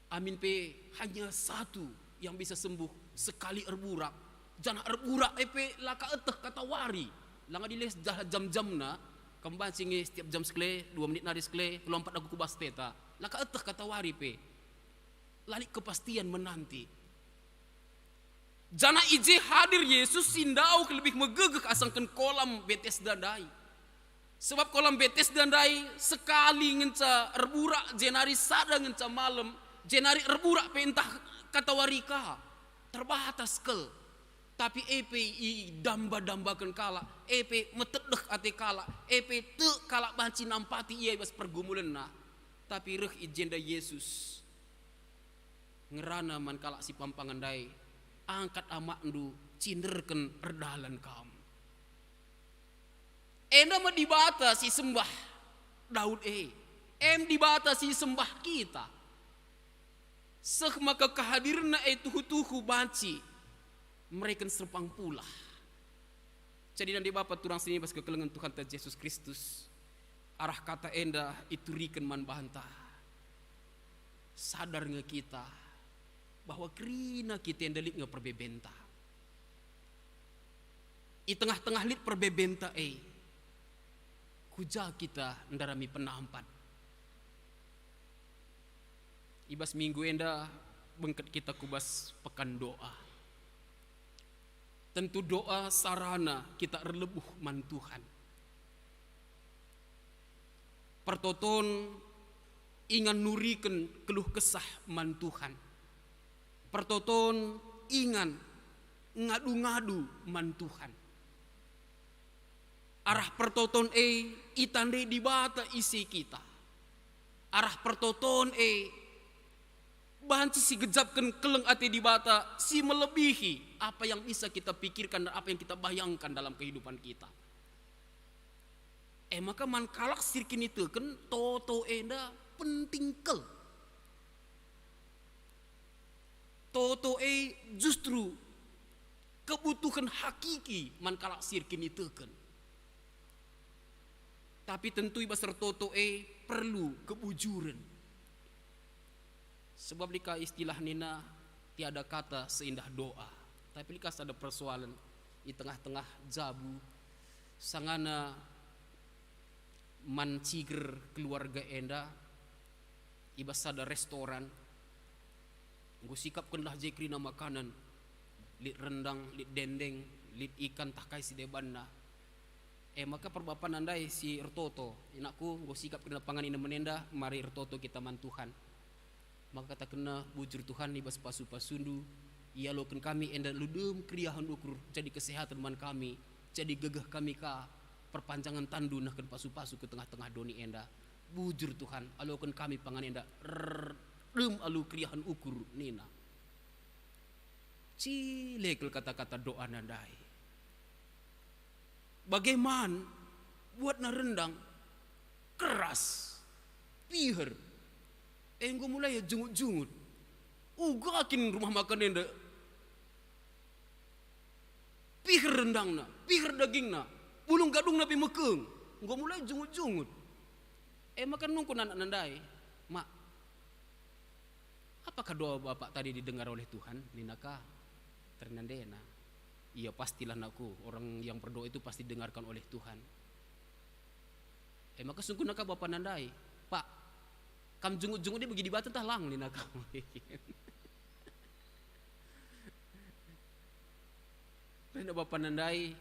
Amin pe hanya satu yang bisa sembuh sekali erburak. Janah erburak e pe la ka eteh katawari. Langa diles jah jam-jamna, kam banci nge setiap jam sekle, dua menit nari sekle, kelompat aku ku bas teta. La ka eteh katawari pe. La lit kepastian menanti. Janah i je hadir Jesus si ndauh lebih megegeh asangken kolam Betesda ndai. Sebab kolam Betesda ndai sekali ngenca erburak, jenari sada ngenca malem, jenari erburak pe ntah katawari ka. Terbatas kal. Tapi e pe idamba-dambaken kalak, e pe metedeh ate kalak, e pe tek kalak banci nampati ia i bas pergumulenna. Tapi reh i jenda Jesus, ngerana man kalak si pampangen ndai, "Angkat amakndu, cinderken erdalan kam." Enda me Dibata si sembah Daud e, em Dibata si sembah kita. Seh maka kehadirenna e tuhu-tuhu banci mereken serpang pulah. Jadi nande bapa turang senina bas kekelengen Tuhanta Jesus Kristus, arah kata enda ituriken man banta. Sadar nge kita bahwa kerina kita enda lit nge perbebenta. I tengah-tengah lit perbebenta e, kuja kita ndarami penampat. I bas minggu enda bengket kita ku bas pekan doa. Tentu doa sarana kita erlebuh man Tuhan. Pertoton ingan nuriken keluh kesah man Tuhan. Pertoton ingan ngadu-ngadu man Tuhan. Arah pertoton e itandai Dibata ise kita. Arah pertoton e banci sigejapken keleng ate Dibata si melebihi apa yang bisa kita pikirkan dan apa yang kita bayangkan dalam kehidupan kita. E maka man kalak si erkiniteken, toto enda penting kal. Toto e justru kebutuhen hakiki man kalak si erkiniteken. Tapi tentu i bas ertoto e perlu kebujuren. Sebab lit ka istilah nina, "Tiada kata seindah doa." Tapi lit ka sada persoalen i tengah-tengah jabu, sangana man ciger keluarga enda i bas sada restoran, enggo sikapkenlah je kerina makanan, lit rendang, lit dendeng, lit ikan, tah kai si debanna. E maka perbapanna ndai si ertoto, "Inakku, enggo sikap kerina pangan inem enda, mari ertoto kita man Tuhan." Maka katakenna, "Bujur Tuhan, i bas pasu-pasundu ialoken kami enda alu dem keriahen ukur jadi kesehatan man kami, jadi gegeh kami ka perpanjangen tanNdu nehken pasu-pasu ku tengah-tengah doni enda. Bujur Tuhan, aloken kami pangan enda, er, dem alu keriahen ukur," nina. Cile kal kata-kata doana ndai. Bage man, buatna rendang, keras, piher. E enggo mulai ia jungut-jungut. Uga kin rumah makan enda? Piher rendangna, piher dagingna, bulung gadungna pe mekeng. Enggo mulai jungut-jungut. E maka nungkun anakna ndai, "Mak, apakah doa Bapak tadi didengar oleh Tuhan?" nina ka. Ternandena, "Iya, pastilah, nakku, orang yang berdoa itu pasti didengarkan oleh Tuhan." E maka sungkunna ka bapana ndai, "Pak, kam jungut-jungut e bagi Dibata ntah lang?" nina ka. Rehna bapana ndai,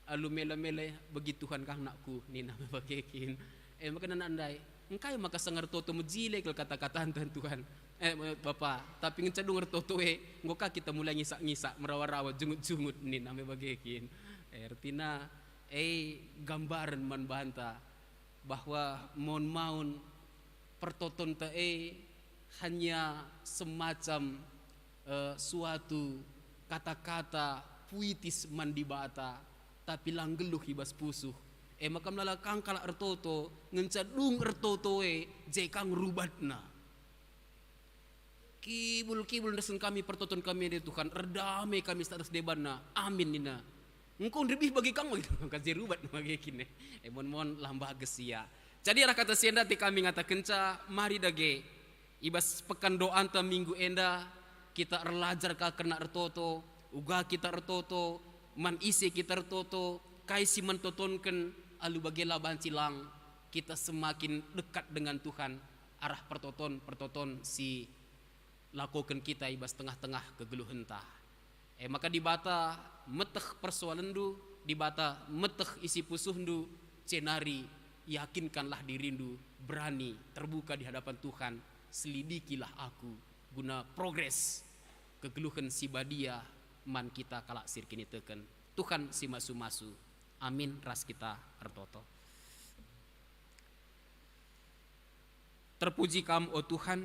"Alu mela-mela bagi Tuhan kang, nakku," nina me bage kin. E maka nina ndai, "Engkai maka sanga ertoto mejile kal kata-katanta, Tuhan, eh, Bapa, tapi ngenca dung ertoto e, enggo ka kita mulai ngisak-ngisak, merawa-rawa, jungut-jungut," nina me bage kin. E, ertina, e, gambaren man banta bahwa maun-maun pertotonta e hanya semacam, eh, suatu kata-kata puitis man Dibata, tapi la nggeluh i bas pusuh. E maka melala kang kalak ertoto, ngenca dung ertoto e, je kang rubatna. Kibul-kibul ndesken kami pertoton kami enda Tuhan, erdame kami setas debanna. Amin nina. Engko nderbih bagi kang bagi maka je rubat bage kin e. E mon-mon lah mbages ia. Jadi arah kata si enda ate kami ngatakenca, mari dage i bas pekan doanta minggu enda kita erlajar ka kerna ertoto, uga kita ertoto, man ise kita ertoto, kai si mentotonken, alu bage la banci lang kita semakin dekat dengan Tuhan arah pertoton-pertoton si lakoken kita i bas tengah-tengah kegeluhenta. E maka Dibata meteh persoalenndu, Dibata meteh isi pusuhndu, jenari yakinkanlah dirindu, berani, terbuka di hadapan Tuhan, selidikilah aku, guna progres kegeluhen si badia man kita kalak si erkiniteken. Tuhan si masu-masu. Amin. Ras kita ertoto. Terpuji Kam, o Tuhan,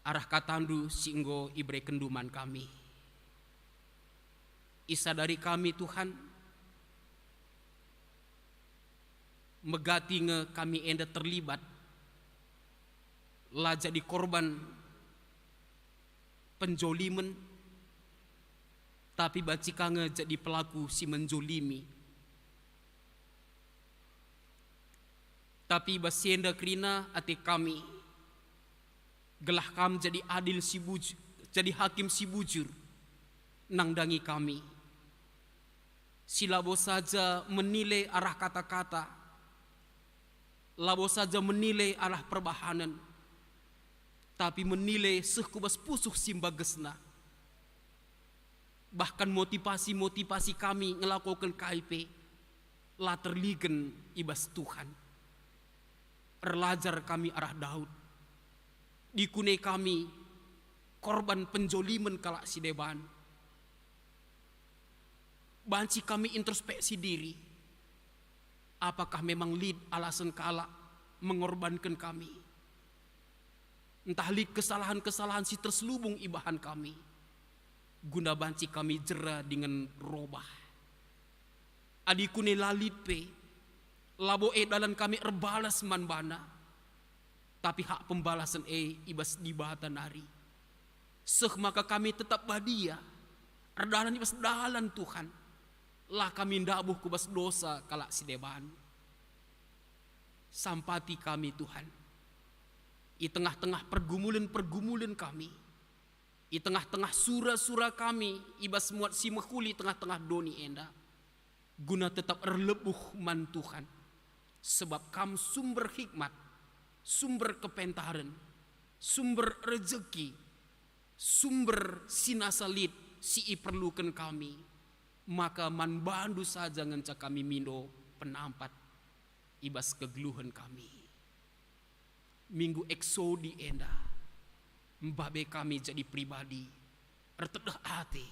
arah kataNdu si enggo iberekenNdu man kami. Isadari kami, Tuhan, megati nge kami enda terlibat, la jadi korban penjolimen, tapi banci ka nge jadi pelaku si menjolimi. Tapi i bas si enda kerina ate kami, gelah Kam jadi adil si bujur, jadi hakim si bujur, nandangi kami, si labo saja menile arah kata-kata, labo saja menile arah perbahanen, tapi menile seh ku bas pusuh si mbagesna. Bahkan motivasi-motivasi kami ngelakoken kai pe la terligen i bas Tuhan. Erlajar kami arah Daud. Dikune kami korban penjolimen kalak si deban. Banci kami introspeksi diri. Apakah memang lit alasen kalak mengorbanken kami? Ntah lit kesalahan-kesalahan si terselubung ibahan kami, guna banci kami jera dingen robah. Adi kune la lit pe, labo e dalan kami erbalas man bana, tapi hak pembalasen e i bas Dibata nari. Seh maka kami tetap badia, erdalan i bas dalan Tuhan, la kami ndabuh ku bas dosa kalak si deban. Sampati kami, Tuhan, i tengah-tengah pergumulen-pergumulen kami, i tengah-tengah sura-sura kami i bas muat si mehuli tengah-tengah doni enda, guna tetap erlebuh man Tuhan, sebab Kam sumber hikmat, sumber kepentaren, sumber rejeki, sumber si nasa lit si iperluken kami, maka man bandu saja ngenca kami mindo penampat i bas kegeluhen kami. Minggu Eksodi enda, mbabe kami jadi pribadi ertedeh ate,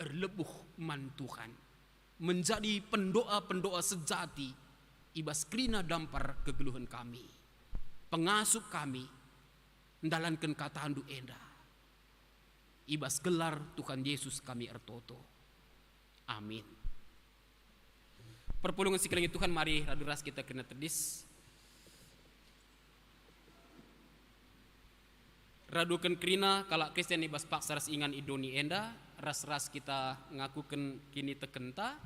erlebuh man Tuhan, menjadi pendoa-pendoa sejati i bas kerina dampar kegeluhen kami. Pengasup kami ndalanken katandu enda. I bas gelar Tuhan Yesus kami ertoto. Amin. Perpulungen si kelengi Tuhan, mari radu ras kita kerina tedis. Raduken kerina kalak Kristen i bas paksa ras ingan i doni enda, ras-ras kita ngakuken kinitekenta.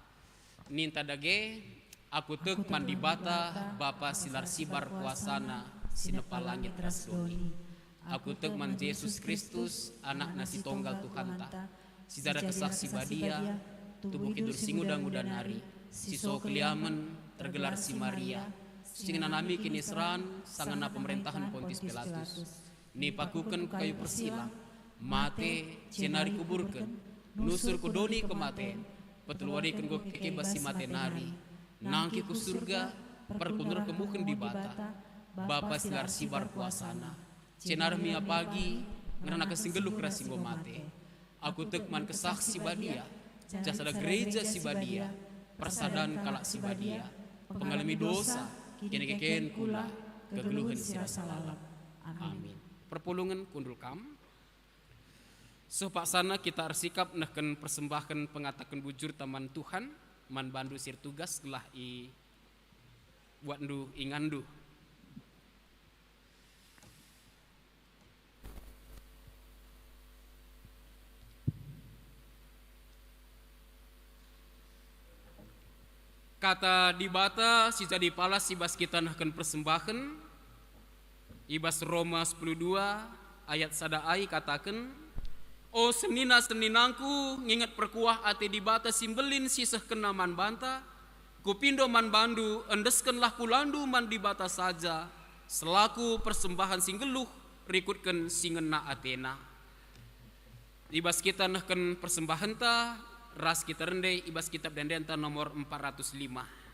Ninta dage, aku tek man Dibata, Bapa si la ersibar kuasana, si nepa langit ras doni. Aku tek man Jesus Kristus, AnakNa si tonggal Tuhanta, si ndareh Kesah Si Badia, tubuh kidur si nguda-nguda nari, si soh keliamen, ergelar si Maria, si ngenanami kiniseran, sangana pemerentahen Pontius Pilatus. Nipakuken ku kayu persilang, mate, jenari kuburken, nusur ku doni kematen, peteluwariken enggo keke bas si mate nari, nangkih ku Surga, perkunerken muhen Dibata, Bapa si la ersibar kuasana, jenari mia pagi, ngerana si nggeluh ras si enggo mate. Aku tek man Kesah Si Badia, ras sada Gereja Si Badia, persadan kalak si badia, pengalemi dosa, kinekeken kula, kegeluhen si rasa lalap. Amin. Perpulungen kundul kam. Seh paksana kita ersikap nehken persembahen pengataken bujurta man Tuhan, man bandu si ertugas gelah ibuatndu inganndu. Kata Dibata si jadi palas i bas kita nehken persembahen, i bas Roma sepuluh dua ayat sada a ikataken, "O senina-seninangku, nginget perkuah ate Dibata si mbelin si sehkenna man banta, kupindo man bandu, endeskenlah kulandu man Dibata saja, selaku persembahen si nggeluh rikutken si ngena atena." I bas kita nehken persembahenta, ras kita rende i bas kitab ende-endenta nomor empat ratus lima.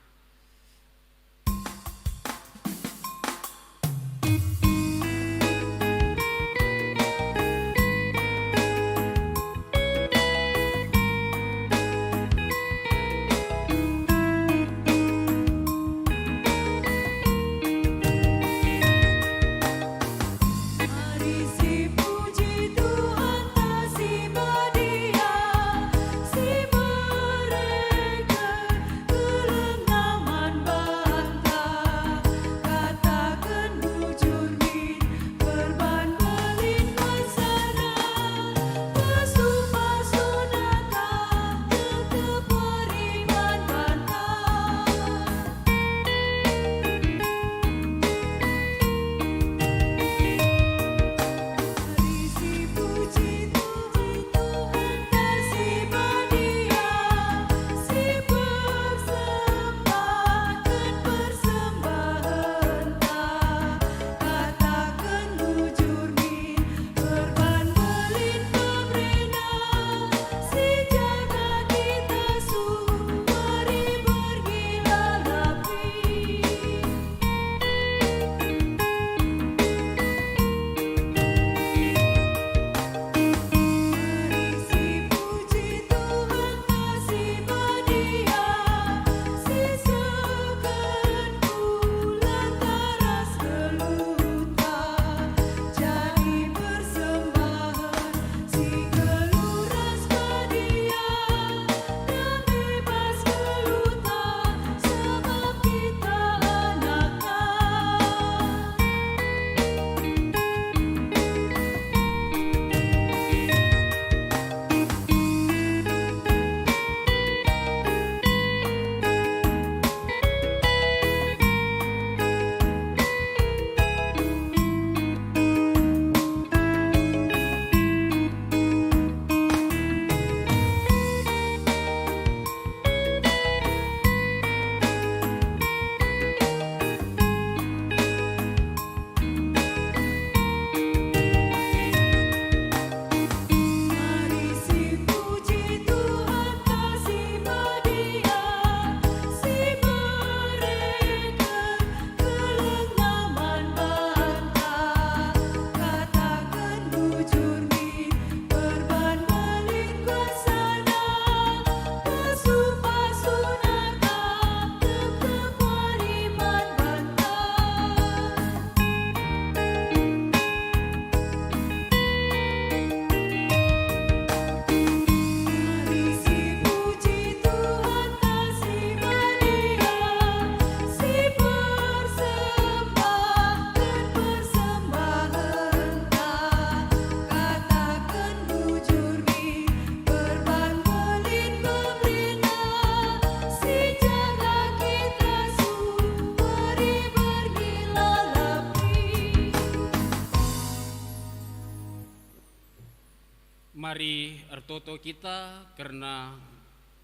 Toto kita kerna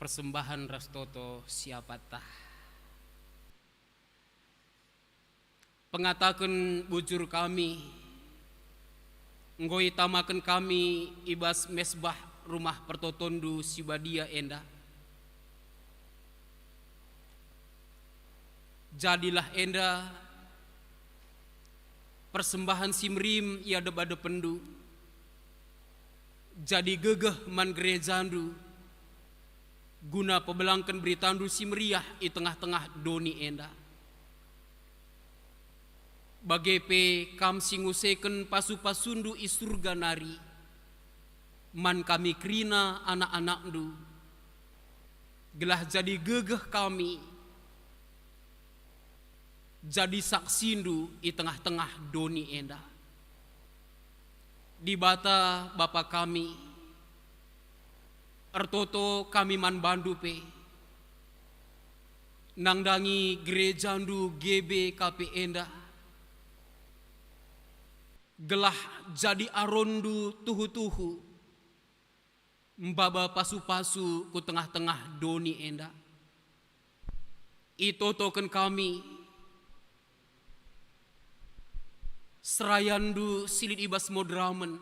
persembahen ras toto siapatta. Pengataken bujur kami, enggo itamaken kami i bas mesbah rumah pertotonNdu si badia enda. Jadilah enda persembahen si merim i adep-adepndu, jadi gegeh man gerejandu, guna pebelangken beritandu si meriah i tengah-tengah doni enda. Bage pe Kam si nguseken pasu-pasundu i Surga nari, man kami kerina anak-anakndu, gelah jadi gegeh kami, jadi saksindu i tengah-tengah doni enda. Dibata Bapa kami, ertoto kami man bandu pe, nandangi gerejandu G B K P enda, gelah jadi arondu tuhu-tuhu, maba pasu-pasu ku tengah-tengah doni enda. Itotoken kami serayandu si lit i bas moderamen,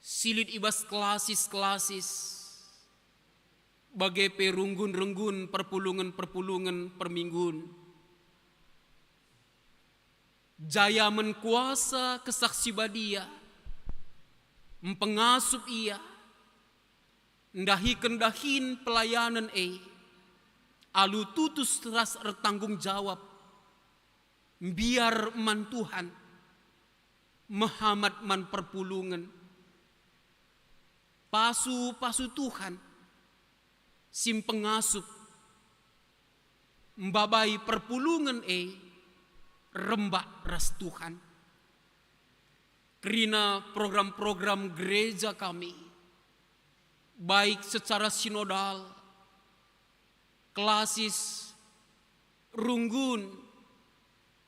si lit i bas kelasis-kelasis, bage pe runggun-runggun perpulungen-perpulungen perminggun. Jayamen kuasa Kesah Si Badia, mpengasup ia, ndahiken dahin pelayanen e, alu tutus ras ertanggung jawab, mbiar man Tuhan, mehamat man perpulungen, pasu-pasu Tuhan, si mpengasup, mbabai perpulungen e rembak ras Tuhan. Kerina program-program gereja kami, baik secara sinodal, kelasis, runggun,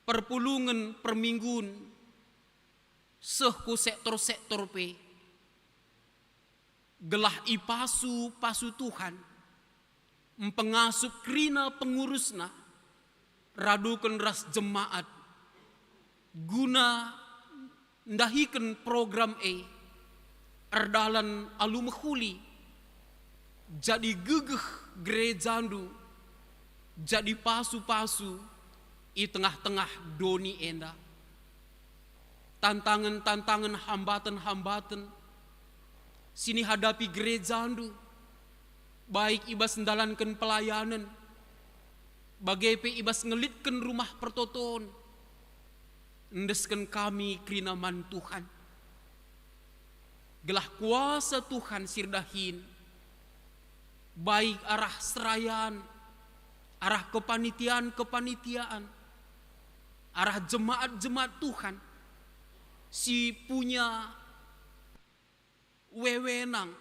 perpulungen, perminggun, seh ku sektor-sektor pe, gelah ipasu-pasu Tuhan, mpengasup kerina pengurusna, raduken ras jemaat, guna ndahiken program e erdalan alu mehuli, jadi gegeh gerejandu, jadi pasu-pasu i tengah-tengah doni enda. Tantangen-tantangen, hambaten-hambaten si nihadapi gerejandu, baik i bas ndalanken pelayanen, bage pe i bas ngelitken rumah pertoton, endesken kami kerina man Tuhan. Gelah kuasa Tuhan si erdahin, baik arah serayan, arah kepanitiaan-kepanitiaan, arah jemaat-jemaat Tuhan si punya wewenang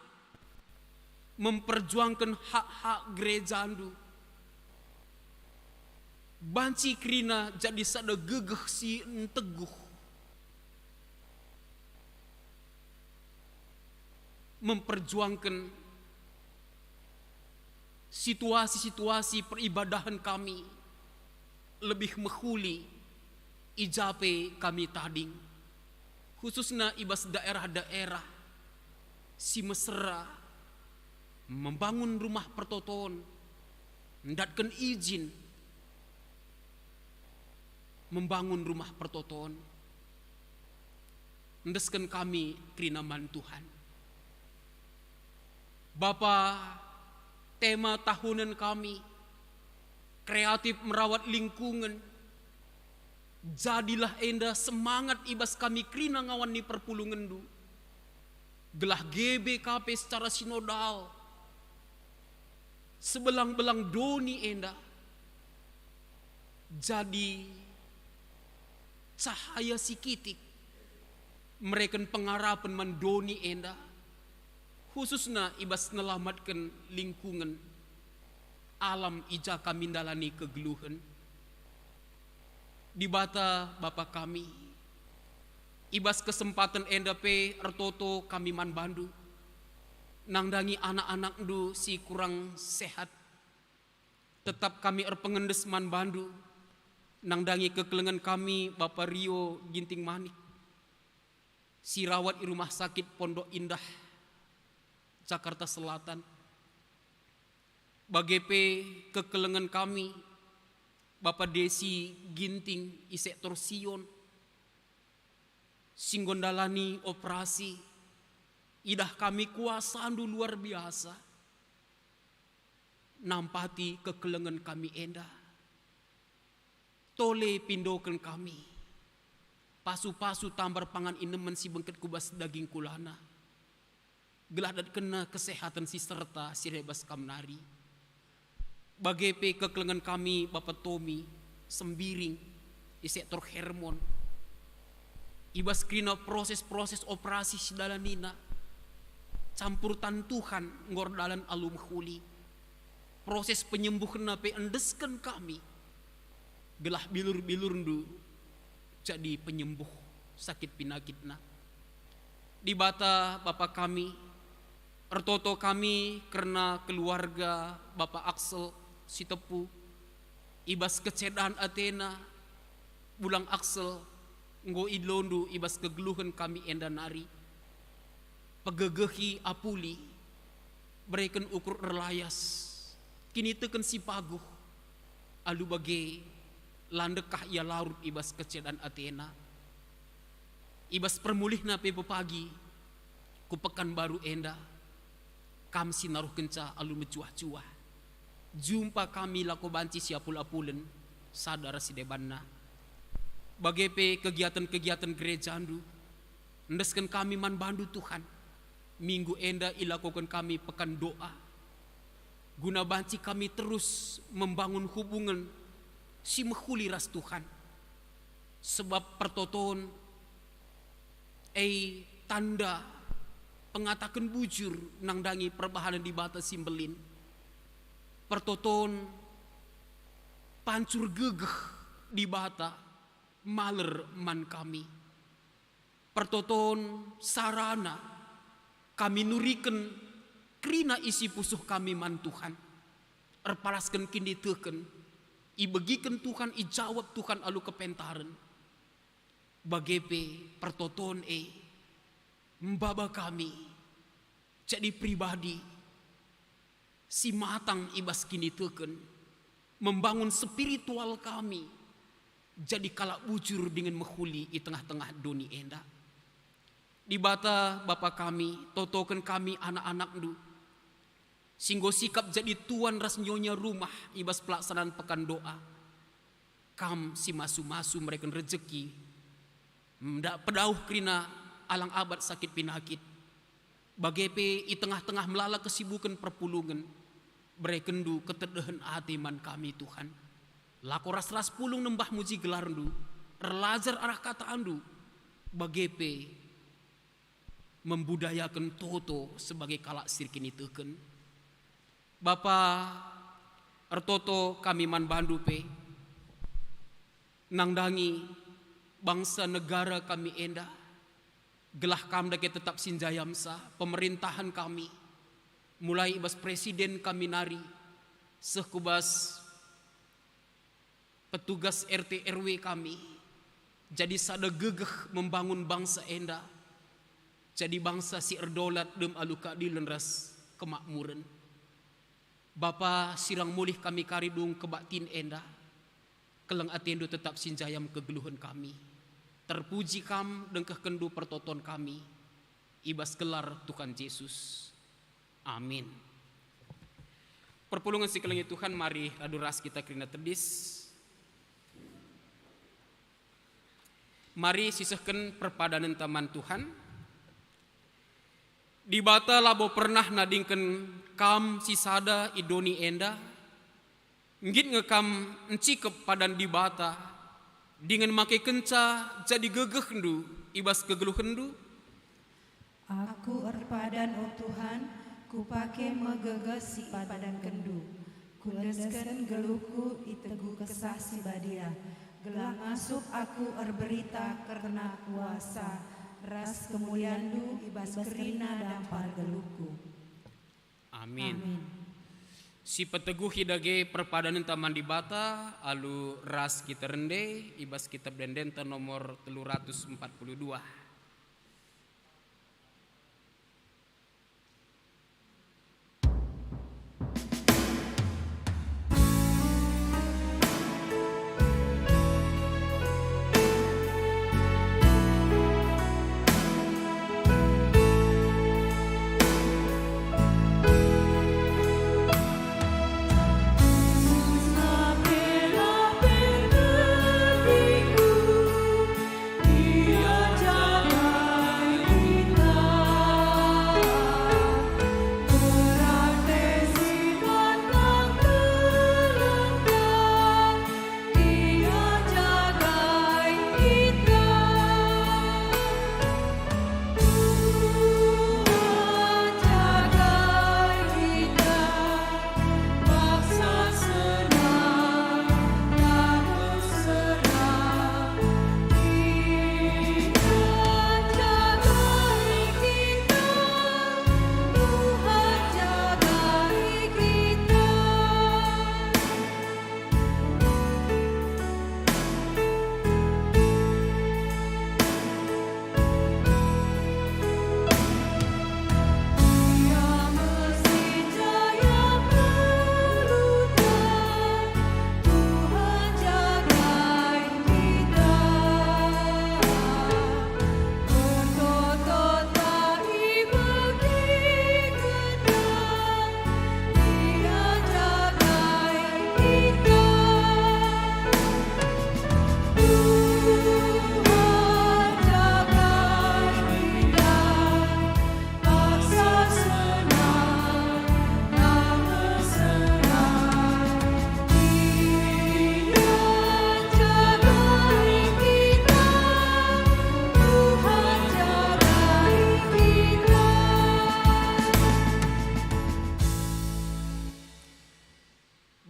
memperjuangken hak-hak gerejandu, banci kerina jadi sada gegeh si nteguh memperjuangken situasi-situasi peribadahen kami lebih mehuli i ja pe kami tading, khususna i bas daerah-daerah si mesera membangun rumah pertoton, ndatken izin membangun rumah pertoton, endesken kami kerina man Tuhan. Bapa, tema tahunen kami, kreatif merawat lingkungan, jadilah enda semangat i bas kami kerina ngawan ni perpulungenndu, gelah G B K P secara sinodal, sebelang-belang doni enda jadi cahaya si kitik, mereken pengarapen man doni enda, khususna i bas nelamatken lingkungen alam i ja kami ndalani kegeluhen. Dibata Bapa kami, I bas kesempaten enda pe ertoto kami man bandu, nandangi anak-anakndu si kurang sehat. Tetap kami erpengendes man bandu, nandangi kekelengen kami Bapa Rio Ginting Manik, si rawat i Rumah Sakit Pondok Indah, Jakarta Selatan. Bage pe kekelengen kami, Bapa Desi Ginting i sektor Sion, si enggo ndalani operasi. Idah kami kuasandu luar biasa, nampati kekelengen kami enda. Tole pindoken kami, pasu-pasu tambar pangan inemen si bengket ku bas daging kulana, gelah datkenna kesehaten si serta si rebas kam nari. Bage pe kekelengen kami Bapa Tomi Sembiring i sektor Hermon. I bas kerina proses-proses operasi si dalanina, campur tan Tuhan enggo erdalan alu mehuli. Proses penyembuhna pe endesken kami, gelah bilur-bilurndu jadi penyembuh sakit pinakitna. Dibata Bapa kami, ertoto kami kerna keluarga Bapa Axel Sitepu, i bas kecedan atena, bulang Axel enggo idilondu i bas kegeluhen kami enda nari. Pegegehi apuli, bereken ukur erlayas, kiniteken si paguh, alu bage la ndekah ia larut i bas kecedan atena. I bas permulihna pe pepagi ku Pekanbaru enda, kam si naruhkenca alu mecuah-cuah. Jumpa kami lako banci si apul-apulen, sada ras si debanna. Bage pe kegiaten-kegiaten gerejandu, endesken kami man bandu, Tuhan. Minggu enda ilakoken kami pekan doa, guna banci kami terus membangun hubungen si mehuli ras Tuhan. Sebab pertoton e tanda pengataken bujur nandangi perbahanen Dibata si mbelin. Pertoton pancur gegeh Dibata maler man kami. Pertoton sarana kami nuriken kerina isi pusuh kami man Tuhan. Erpalasken kiniteken, ibegiken Tuhan, ijawab Tuhan alu kepentaren. Bage pe pertoton e, mbaba kami jadi pribadi si matang i bas kiniteken, membangun spiritual kami jadi kalak bujur dingen mehuli i tengah-tengah doni enda. Dibata Bapa kami, totoken kami anak-anakndu, si enggo sikap jadi tuan ras nyonya rumah i bas pelaksanaan pekan doa. Kam si masu-masu mereken rejeki, ndak pedauh kerina alang abat sakit pinakit, bage pe i tengah-tengah melala kesibuken perpulungen, berekenndu ketedehen ate man kami, Tuhan. Lako ras-ras pulung nembah muji gelarndu, erlajar arah kataNdu, bage pe membudayaken toto sebagai kalak si erkiniteken. Bapa, ertoto kami man bandu pe, nandangi bangsa negara kami enda, gelah Kam dage tetap si njayamsa pemerintahen kami, mulai i bas presiden kami nari, seh ku bas petugas R T R W kami, jadi sada gegeh membangun bangsa enda, jadi bangsa si erdolat dem alu keadilen ras kemakmuren. Bapa, sirang mulih kami kari dung kebaktin enda, keleng atendu tetap si njayam kegeluhen kami. Terpuji Kam dengkehkenndu pertoton kami, i bas gelar Tuhan Jesus. Amin. Perpulungen si kelengi Tuhan, mari radu ras kita kerina tedis. Mari sisehken perpadanenta man Tuhan. Dibata labo pernah nadingken kam si sada i doni enda. Nggit nge kam encikep padan Dibata, dingen makekenca jadi gegehndu i bas kegeluhenndu? Aku erpadan, o Tuhan, kupake me gegeh si ipadankenndu. Kuendesken geluhku i teguh Kesah Si Badia. Gelah ngasup aku erberita kerna kuasa ras kemulianNdu i bas kerina dampar geluhku. Amin. Amin. Sipeteguhi dage perpadanenta man Dibata alu ras kita rende i bas Kitab Ende-endenta nomor telu ratus empat puluh dua.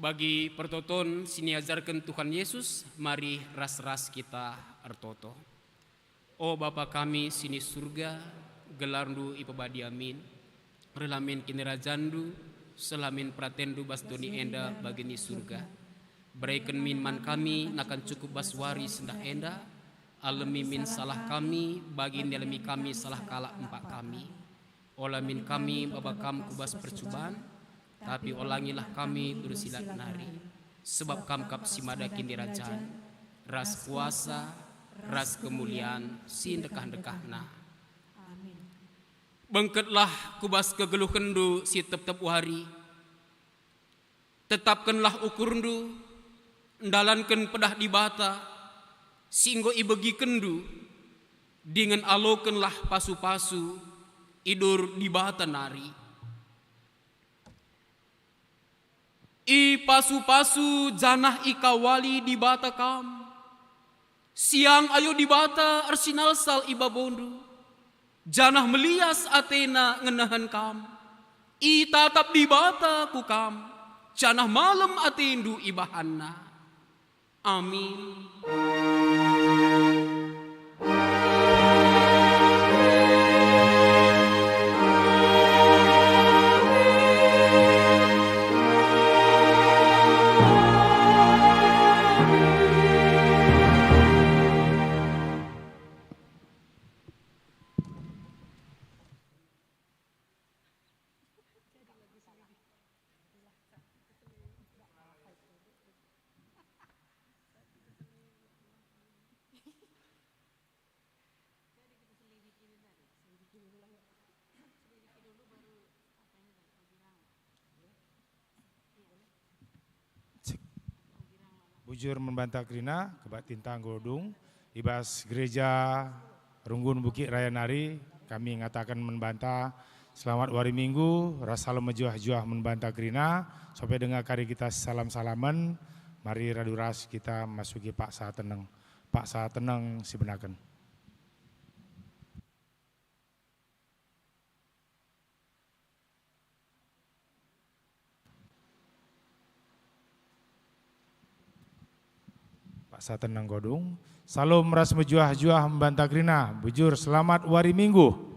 Bagi pertoton si niajarken Tuhan Yesus, mari ras-ras kita ertoto. O Bapa kami si ni Surga, gelarNdu ipebadia min. Reh la min kinirajanNdu, seh la min peratenNdu bas doni enda bagi ni Surga. Bereken min man kami nakan cukup bas wari sendah enda. Alemi min salah kami, bagi nialemi kami salah kalak empak kami. Ola min kami maba Kam ku bas percuban, tapi olangilah kami bas si lat nari. Sebab Kam kap si mada kinirajan, ras kuasa, ras kemulian si ndekah-ndekahna. Amin. Bengketlah ku bas kegeluhenNdu si tep-tep wari. Tetapkenlah ukurNdu, ndalanken pedah Dibata si enggo ibegikenNdu, dingen alokenlah pasu-pasu i dur Dibata nari. Ipasu-pasu janah ikawali Dibata kam. Siang ayo Dibata ersinalsal i babondu, janah melias ateNa ngenehen kam. Itatap Dibata ku kam, janah malem atendu ibahanNa. Amin. Cek. Bujur man banta kerina, kebaktinta enggo dung. I bas Gereja Runggun Bukit Raya nari, kami ngataken man banta selamat wari Minggu, ras salam mejuah-juah man banta kerina, sampai denga kari kita salam-salamen, mari radu ras kita masuki paksa teneng, paksa teneng sibenaken. Pak Asa tenang kodung. Salom ras mejuah-juah mbanta kerina, bujur selamat wari Minggu.